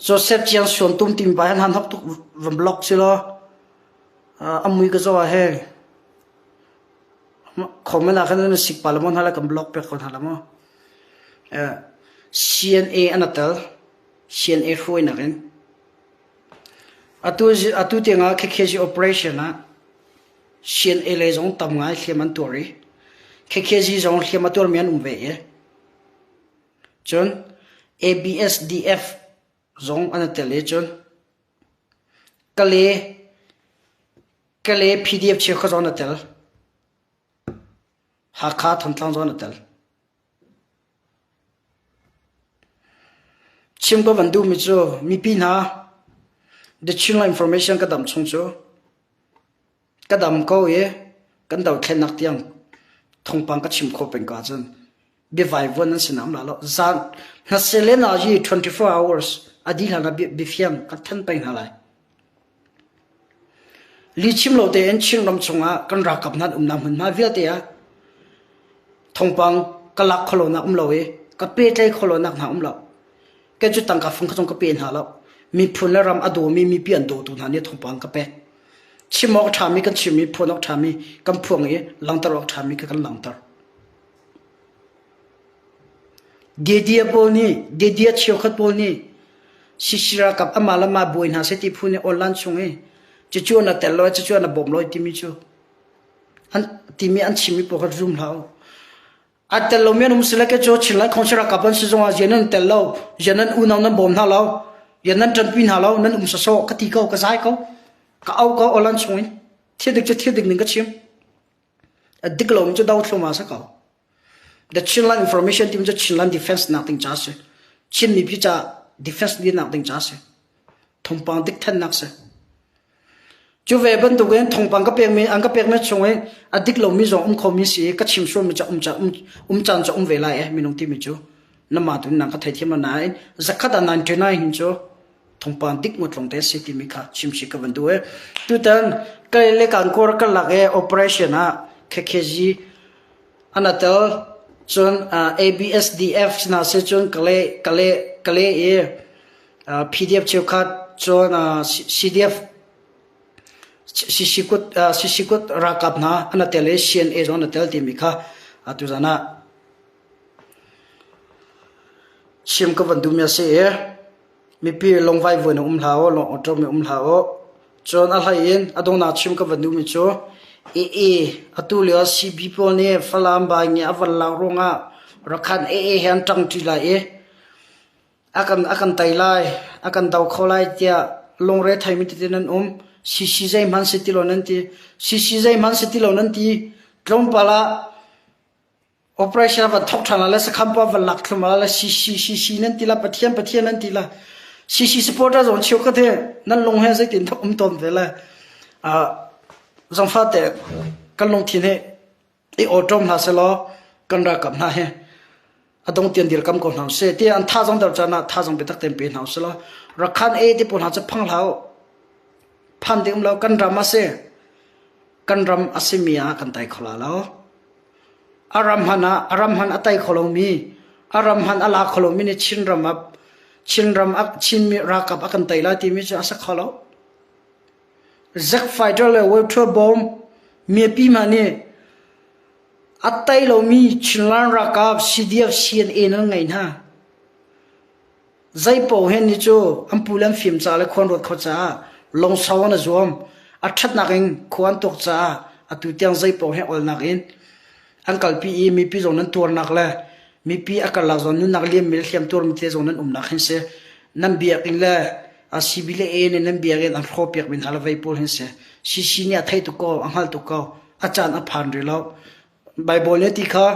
Joseph Chiang Suan Tum timi pa hi an hok tuk van block si law a mui ka zoh ah he comment ah khan na sik pa le mo hna le kan block pek ko hna la mo. CNA an tel CNA hruainak in atu atu tiangah KKG operation ah CNA lei zong tam ngai hliam an tuar i KKG zong hliam a tuarmi an um ve i Cun ABSDF zong an i tel i cun Kale Kale PDF cheukhat zong an i tel. Hakha Thantlang zong an i tel. Chim ka van duhmi cu mipi hna The Chinland Information ka dam chung cu ka dam ko i kan dothlennak tiang thawngpang ka chim khawh peng ko ahcun biavaivuan an si nam la lo. Zan hnasele na yi 24 hours a dih hlan ah biafiang kan than peng hna lai. Li chim lo tein Chinram chungah kan ralkap hna umnak hmunhma vialte ah thawngpang ka lak kholo nak um lo i ka petlai kholo nak hna um lo. Kei cu tangka fung kha zong ka pe hna lo. Miphun le ram a dawmi mipi an dawtu hna nih thawngpang ka pek. Chim awk ṭhami kan chim i phuan awk ṭhami kan phuang i langhter awk ṭhami kha kan langhter. Dedia pawl nih dedia cheukhat pawl nih Sisi ralkap amah le mah buai hna seh ti phu nih online chung i cucu na tel lo cucu na bawm lo timi cu an timi an chimmi pawl kha zum hlah u. A tel lomi an um si le ke cu Chinland Council ralkap an si zongah zian nan tel lo, zian nan unau nan bawm hna lo, zian nan ṭanpi hna lo, nan um sawsawh ka ti ko, ka zai ko, ka au ko online chung in. Thil dik cu thil dik ning ka chim. A dik lomi cu do thluma sa ko. The Chinland Information Team cu Chinland Defense nak ding ca si. Chin mipi ca defense din nak ding ca si. Thawngpang dik thannak si. Cu ve bantukin thawngpang ka pekmi an ka pekmi chung i a dik lomi zong um khomi si i ka chim sualmi cu um ca um, um caan cu um ve lai eh minung timi cu namah tu nang ka theithiam lo nain zakhat ah 99 hin cu thawngpang dik ngawt lawng te si timi kha chim si ka van duh e tutan kai le kan kor ka lak e operation ah KKG an atel cun ABSDF hna si cun kale kale kale i PDF cheukhat cun CDF Sisikut Sisikut ralkap hna an tel i CNA zong an tel timi kha tuzan ah chim ka van duhmi a si i mipi lungvai vuan um hlah u, lung awṭawm um hlah u. Cun a hlei in a donghnak chim ka van duhmi cu. AA atu lio CB pawl nih Falam bai nih a van lak ruangah Rakhan AA he an ṭangṭi lai i a kan a kan tei lai, a kan do kho lai tiah lungre theimi tete nan um. CC zeihmanh si ti lo nan ti. CC zeihmanh si ti lo nan ti. Tlawmpal ah Operation van thawk ṭhan la le sakhan pa van lak thlum la le CC CC nan ti la Pathian Pathian nan ti la CC supporter zong cheu ka the nan lung he zeitin dah um tawn ve le zangfa te kan lungthin he i awṭom hna selaw kan ralkap hna he a dong tian dirkam ko hna seh ti an tha zong dar caan ah tha zong biatak tein pe hna selaw rakhan e ti pawl hna cu phang hlah u phan ding um lo kan ram a si kan ram a simi ah kan tai kho la lo A ram hmanh ah a ram hmanh a tei kho lomi, a ram hmanh a la kho lomi nih Chinram ah Chinram ah Chinmi ralkap a kan tei lai timi cu a si kho lo. Zack fighter le Webthua bawm mipi hmanh nih a tei lomi Chinland ralkap CDF CNA nan ngei hna. Zeipaoh hen ni cu an pu le an fim ca le khua an ruat kho caah lungsau an i zuam. A ṭhatnak in khua an tuak caah atu tiang zeipaoh he olnak in an kalpi i mipi zong nan tuarnak le mipi a karlak zong nunnak liammi le hliamtuarmi te zong nan umnak hin si. Nan biakinn le a CB le A nih nan biakinn an hrawhpiakmi hna le vei pawl hin si. CC nih a theih tuk ko, a hngalh tuk ko. A caan a phan rih lo. Baibal nih a ti kha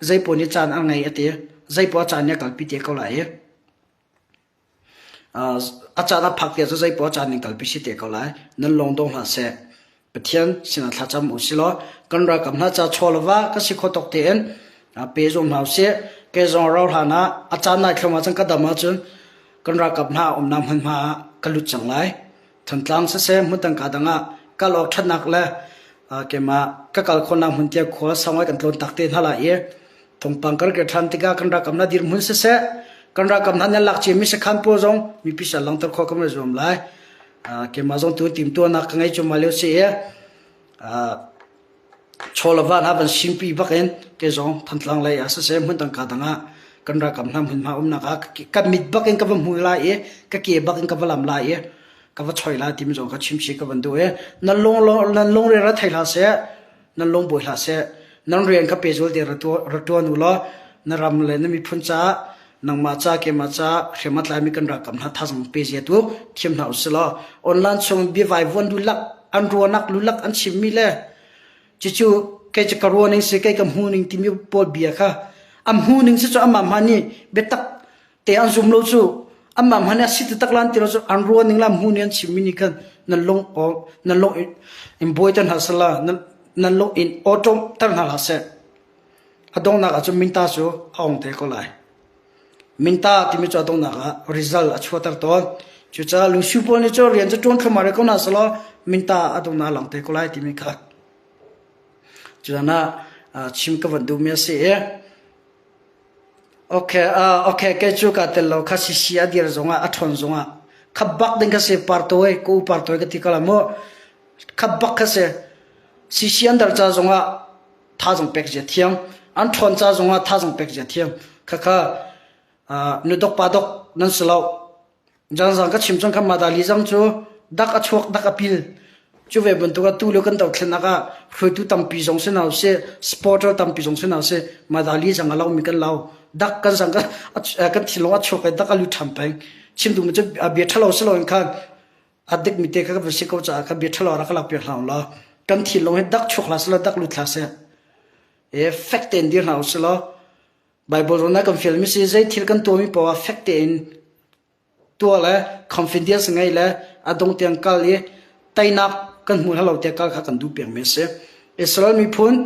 zeipaoh nih caan a ngei a ti. Zeipaoh a caan nih a kalpi te ko lai i a caan a phak tiah cu zeipaoh a caan ning kalpi si te ko lai. Nan lung dong hlah seh. Pathian sinah thlacam u si law kan ralkap hna ca chaw le va ka si kho tawk tein pe zum hna usih. Kei zong rau hlan ah a caan nai thlum ahcun ka dam ahcun kan ralkap hna umnak hmunhma ah ka lut cang lai. Thantlang siseh hmun ka dang ah kal awk ṭhatnak le keimah ka kal khawhnak hmun tiah khua sau ngai kan tlawn tak te hna lai i thawngpang kan kir ṭhan tikah kan ralkap hna dirhmun siseh kan ralkap hna nih lak ciami sakhan pawl zong mipi sal langhter khawh kan i zuam lai. Keimah zong tu timhtuahnak ka ngei cuahmah lio si i Chaw le va hna van simpi bak in kei zong Thantlang lei ah siseh hmun dang ka dang ah kan ralkap hna hmunhma umnak ah ka mit bak in ka va hmu lai i ka ke bak in ka va lam lai i ka va choi lai timi zong ka chim chih ka van duh i nan lung nan lungre ra thei hlah seh nan lung buai hlah seh nan rian kha pehzul te ra ṭuan u law na ram le na miphun caah nangmah ca keimah ca hriam a tlaimi kan ralkap hna thazang pe zia tu thiam hna usih law online chung biavai vuan lulak an ruanak lulak an chimmi le cucu kei cu ka ruaning si kei ka hmuning timi pawl bia kha a hmuning si cu amah hmanh nih biatak te an zum lo cu amah hmanh a si taktak lan ti lo cu an ruaning la hmuning an chimmi nih khan nan lung nan lung in buai ter hna sala nan lung in awṭom ter hna hlah seh A donghnak ah cun minta cu a ong te ko lai. Minta timi cu a donghnak ah result a chuahter tawn. Cucaah lungsiu pawl nih cun rian cu ṭuan thluahmah rih ko hna sehlaw minta a donghnak a lang te ko lai timi kha cucaah chim ka van duhmi a si i Okay, uh, okay, kei cu ka tel lo kha sisi a dir zongah a ṭhawn zongah kha bak ding kha si partoy ko u partoy ka ti ko la mu kha bak kha si sisi an dar ca zongah thazang pek zia thiam an ṭhawn ca zongah thazang pek zia thiam khakha nu dok pa dok nan si lo zangzang ka chim cang kha madali zang cu dak a chuak dak a pil cu ve bantuk ah tu le kan dothlennak ah hruaitu tampi zong si hna usih supporter tampi zong si hna usih madali zang a lo mi kan lo dak kan zang kan thinlung a chuak i dak a lut ṭhan peng chim duhmi cu bia ṭhalo si loin khan A dikmi te kha ka va si ko caah kha bia ṭhalo rak ka lakpiak hlah u law kan thinlung hi dak chuak hlah seh law dak lut hlah seh. E fek tein dir hna u sih law Bible ron ah kan fialmi si zei thil kan tuahmi paoh ah fek tein tuah le confidence ngei le a dong tiang kal i teinak kan hmu hlah lo tiah kal kha kan duh piakmi a si. Israel miphun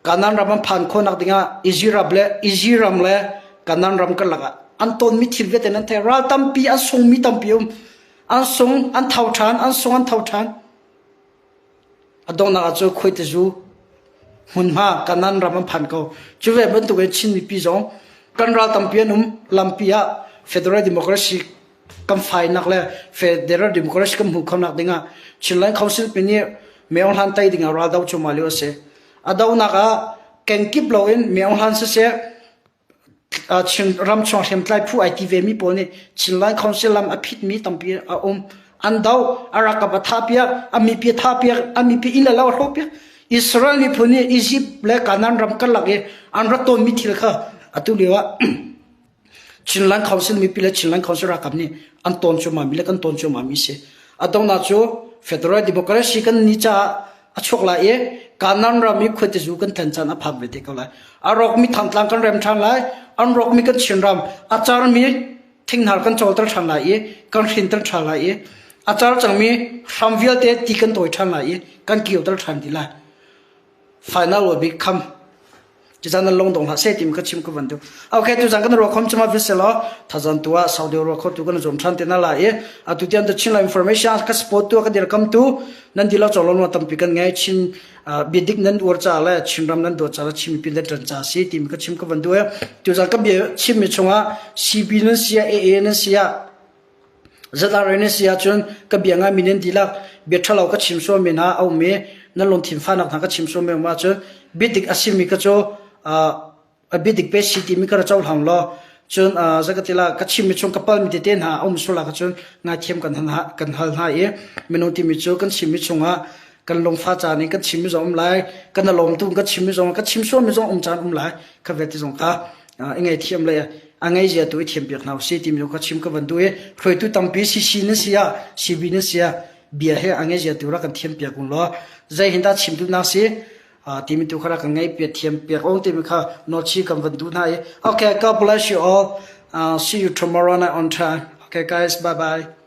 Kanaan ram an phan khawhnak dingah Egypt ram le Egypt ram le Kanaan ram karlak ah an tonmi thil vialte nan theih. Ral tampi an sungmi tampi um. An sung an tho ṭhan, an sung an tho ṭhan. A donghnak ah cu khuaitizu hmunhma Kanaan ram an phan ko. Cu ve bantuk in Chin mipi zong kan ral tampi an um. Lampi ah Federal Democracy kan fainak le Federal Democracy kan hmuh khonak dingah Chinland Council pi nih Maung Hlan tei dingah ral do cuahmah lio a si. A donak ah kengkip loin Maung Hlan siseh Chin ram chung hriamtlai phu ai ti vemi pawl nih Chinland Council lam a phitmi tampi a um. An do, a ralkap a thah piak, a mipi a thah piak, a mipi inn le lo a hrawh piak. Israel miphun nih Egypt le Canaan ram karlak i an rak tawnmi thil kha atu lio ah Chinland Council mipi le Chinland Council ralkap nih an tawn cuahmahmi le kan tawn cuahmahmi si. A donghnak cu Federal Democracy kan ni caah a chuak lai i Canaan ram i khuatizu kan thlen caan a phak ve te ko lai. A rawkmi Thantlang kan rem ṭhan lai, an rawkmi kan Chinram, a carmi thinghnal kan cawlter ṭhan lai i kan hrinter ṭhan lai i a car cangmi hram vialte ti kan tawi ṭhan lai i kan kioter ṭhan ti lai. Final will become Tuzan nan lung dong hlah seh timi ka chim ka van duh. Okay, tuzan kan ruah khom chama viselo thazan tua Saudi ruah kho tu kan zom than te na la i atu tian the Chin information ka support tu ka dir kam tu nan dilo cholon wa tampi kan ngai Chin biadik nan uar cha le Chin ram nan do cha le Chin pin dan cha si timi ka chim ka van duh. Tuzan ka bia chim mi chungah CB nan sia AA nan sia ZRA na si ahcun ka bia ngaimi nan dihlak bia ṭhalo ka chim sualmi hna a um i nan lungthin fahnak hna ka chim sualmi um ahcun biadik a simi ka cu a biadik pe si timi ka ra cohlang law cun zakatila ka chimmi chung ka palmi tete hna a um sual ah cun ngaithiam kan kan hal hna i minung timi cu kan chimmi chungah kan lungfa caan in kan chimmi zong um lai kan lawm tu kan chimmi zong kan chim sualmi zong um caan um lai kha vialte zong kha i ngaithiam le a ngaihzia tu i thiam piak hna usih timi ka chim ka van duh i hruaitu tampi CC na si ah CB na si ah bia he a ngaihzia tu rak kan thiam piak ung law zei hin dah chim duhnak si timi tu kha rak kan ngaih piak thiam piak ung timi kha nawlchi kan van duh hna i okay God bless you all. See you tomorrow night on time. Okay guys, bye bye.